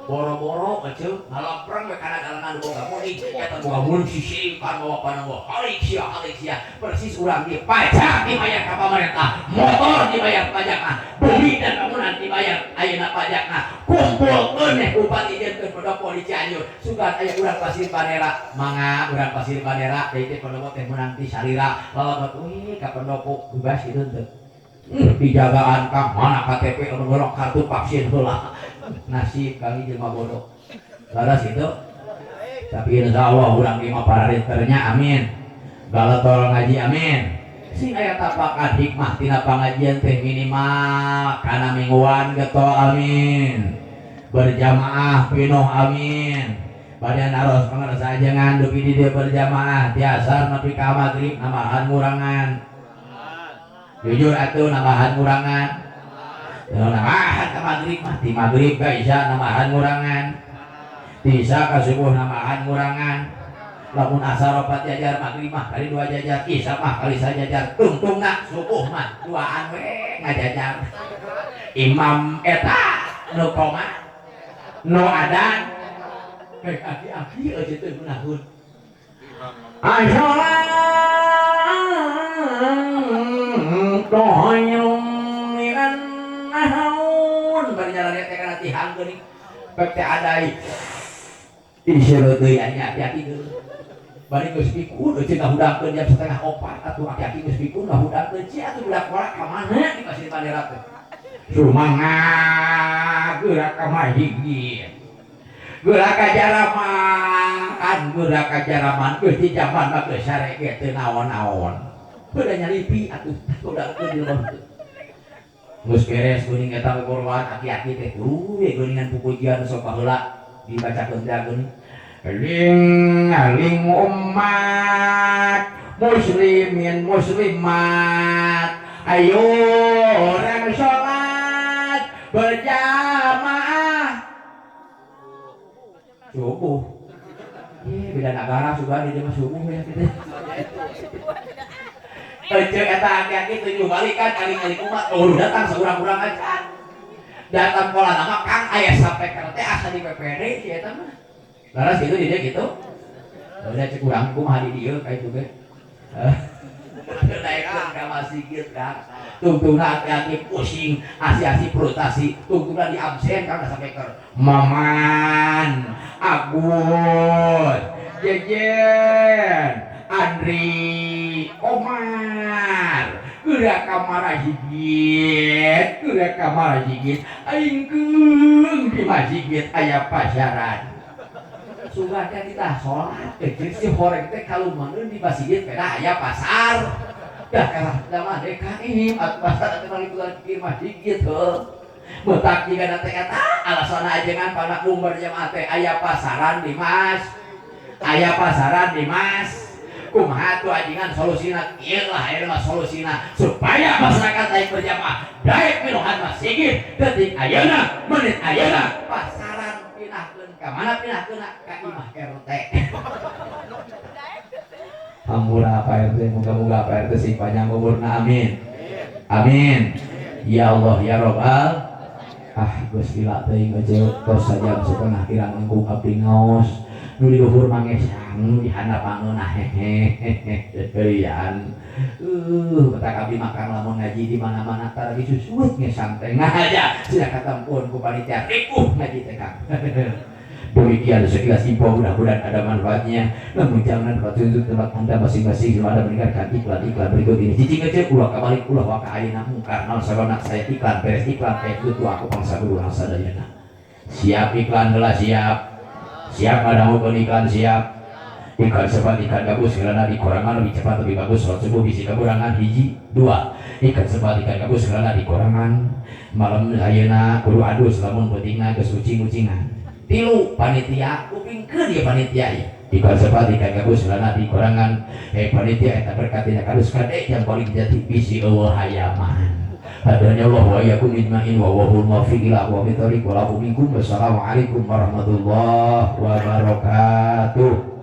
boro-boro eceu ngalampreng we kana galengan boga muning eta boga muning sisi kan bawa pananggo halik sia persis urang di pajak dibayar ka pamarentah motor dibayar pajakna bumi dan bangunan dibayar ayeuna pajakna kumpulkeun neh bupati jeung pendopo di Cianjur sugan aya urang Pasir Panera mangga urang Pasir Panera deui teh pendopo teh meunang ti salira lalabet euy ka pendopo bebas kitu henteu dijagaan ka mana KTP anu gorong kartu vaksin heula nasib kali jelema bodoh laras itu tapi insyaallah urang ieu mah para rinternya amin galetol ngaji amin sing aya tapakan hikmah tina pangajian teh minimal kana mingguan getol amin berjamaah pinoh amin bade naros pangarsa ajengan dugi di dieu berjamaah tiasa nepi ka magrib nambahan ngurangan jujur atuh nambahan ngurangan nambahan ka magrib mah ti magrib ka isya nambahan ngurangan ti isya ka subuh nambahan ngurangan lamun asar opat jajar magrib mah kali dua jajar isya mah kali sajajar tungtungna subuh mah duaan we ngajajar imam eta nu koma nu adan rek aki-aki aja teu ngeunaheun asyara khairun minan nahar. geuning pek teh adai iseureut deui anya aki-aki geus bari geus pikun euceun ngahudangkeun jam 3:30 atuh aki-aki geus pikun ngahudangkeun cia atuh budak kolak ka mana di Pasir Bandera teh sumangat geura ka masjid geura ka jaraman geura ka jaraman geus di zaman mah geus sare ge teu naon-naon beuda nyalipi atuh hudangkeun di lembur geus beres geuning eta boboroan aki-aki teh we geuningan pupujian sok baheula dibacakeun teh geuning ling aling umat muslimin muslimat ayo orang sholat berjamaah subuh. Beda negara sudah di mah subuh ya gitu. Ece eta aki-aki 7 balikan aling-aling umat oh datang seurang-urang aja. Datang pola nama Kang aya sampai ka teh asa di PPD si eta mah. Laras gitu di dia gitu. Udah cek urang kumaha di dieu ka itu ge. Naikkeun ka masjid Kang. Tungtungna aki-aki pusing, asi-asi frustasi, tungtungna di absen Kang sampai ke Maman, Agus, Jejen, Andri, Omar, geura ka marasjid, geura ka masjid, aing keung di masjid aya pasaran. Sugan teh titah salat, jeung si horeng teh kalumaneun di masjid peda aya pasar. Dah kalah mah DKI atuh pasar teh maliputan di masjid heuh. Metak jiga teh eta alasanna ajengan panakung berjamaah teh aya pasaran di Mas. Aya pasaran di Mas. Kumaha tuh ajengan solusina? Ieu lah ieu mah solusina supaya masyarakat daek berjamaah, daek minuhan masjid detik ayeuna, menit ayeuna pasaran pinahkeun ka mana pinahkeun ka imah RT. Ampura Pak RT, moga-moga Pak RT sing panjang umurna, amin. Amin. Ya Allah ya Robbal. Ah geus lila teuing euceut tos sajam setengah kirang langkung abdi ngaos. Nu di luhur mangesang, nu di handap angeunah hehehe heurian. Petak abdi makan lamun ngaji di mana-mana tara disusuit ngesang teh. Nah aja sia katempun ku panitia ripuh ngaji teh Kang. Demikian sekilas info, mudah-mudahan ada manfaatnya. Namun jangan untuk tempat Anda masing-masing sebelum Anda mendengarkan iklan-iklan berikut ini. Cicing aja ulah kabalik ulah waka ayeuna mungkar naon sababna saya iklan beres iklan kayak itu aku pangsa guru sadayana. Siap iklan heula siap. Siap ada mau iklan siap. Ikan sepat ikan gabus karena di korangan lebih cepat lebih bagus sholat subuh bisi kaburangan hiji dua. Ikan sepat ikan gabus karena di korangan malam ayeuna kudu adus lamun peutingna geus ucing-ucingan. Tilu panitia kupingkeun ieu panitia ieu. Ikan sepat ikan gabus karena di korangan panitia eta berkat dina kadus kade jam paling jati bisi eueuh hayaman. Hadanya Allah wa iyyakum ajmain wa huwal muwaffiq ila aqwamit thoriq wa lakum minkum. Wassalamualaikum warahmatullahi wabarakatuh.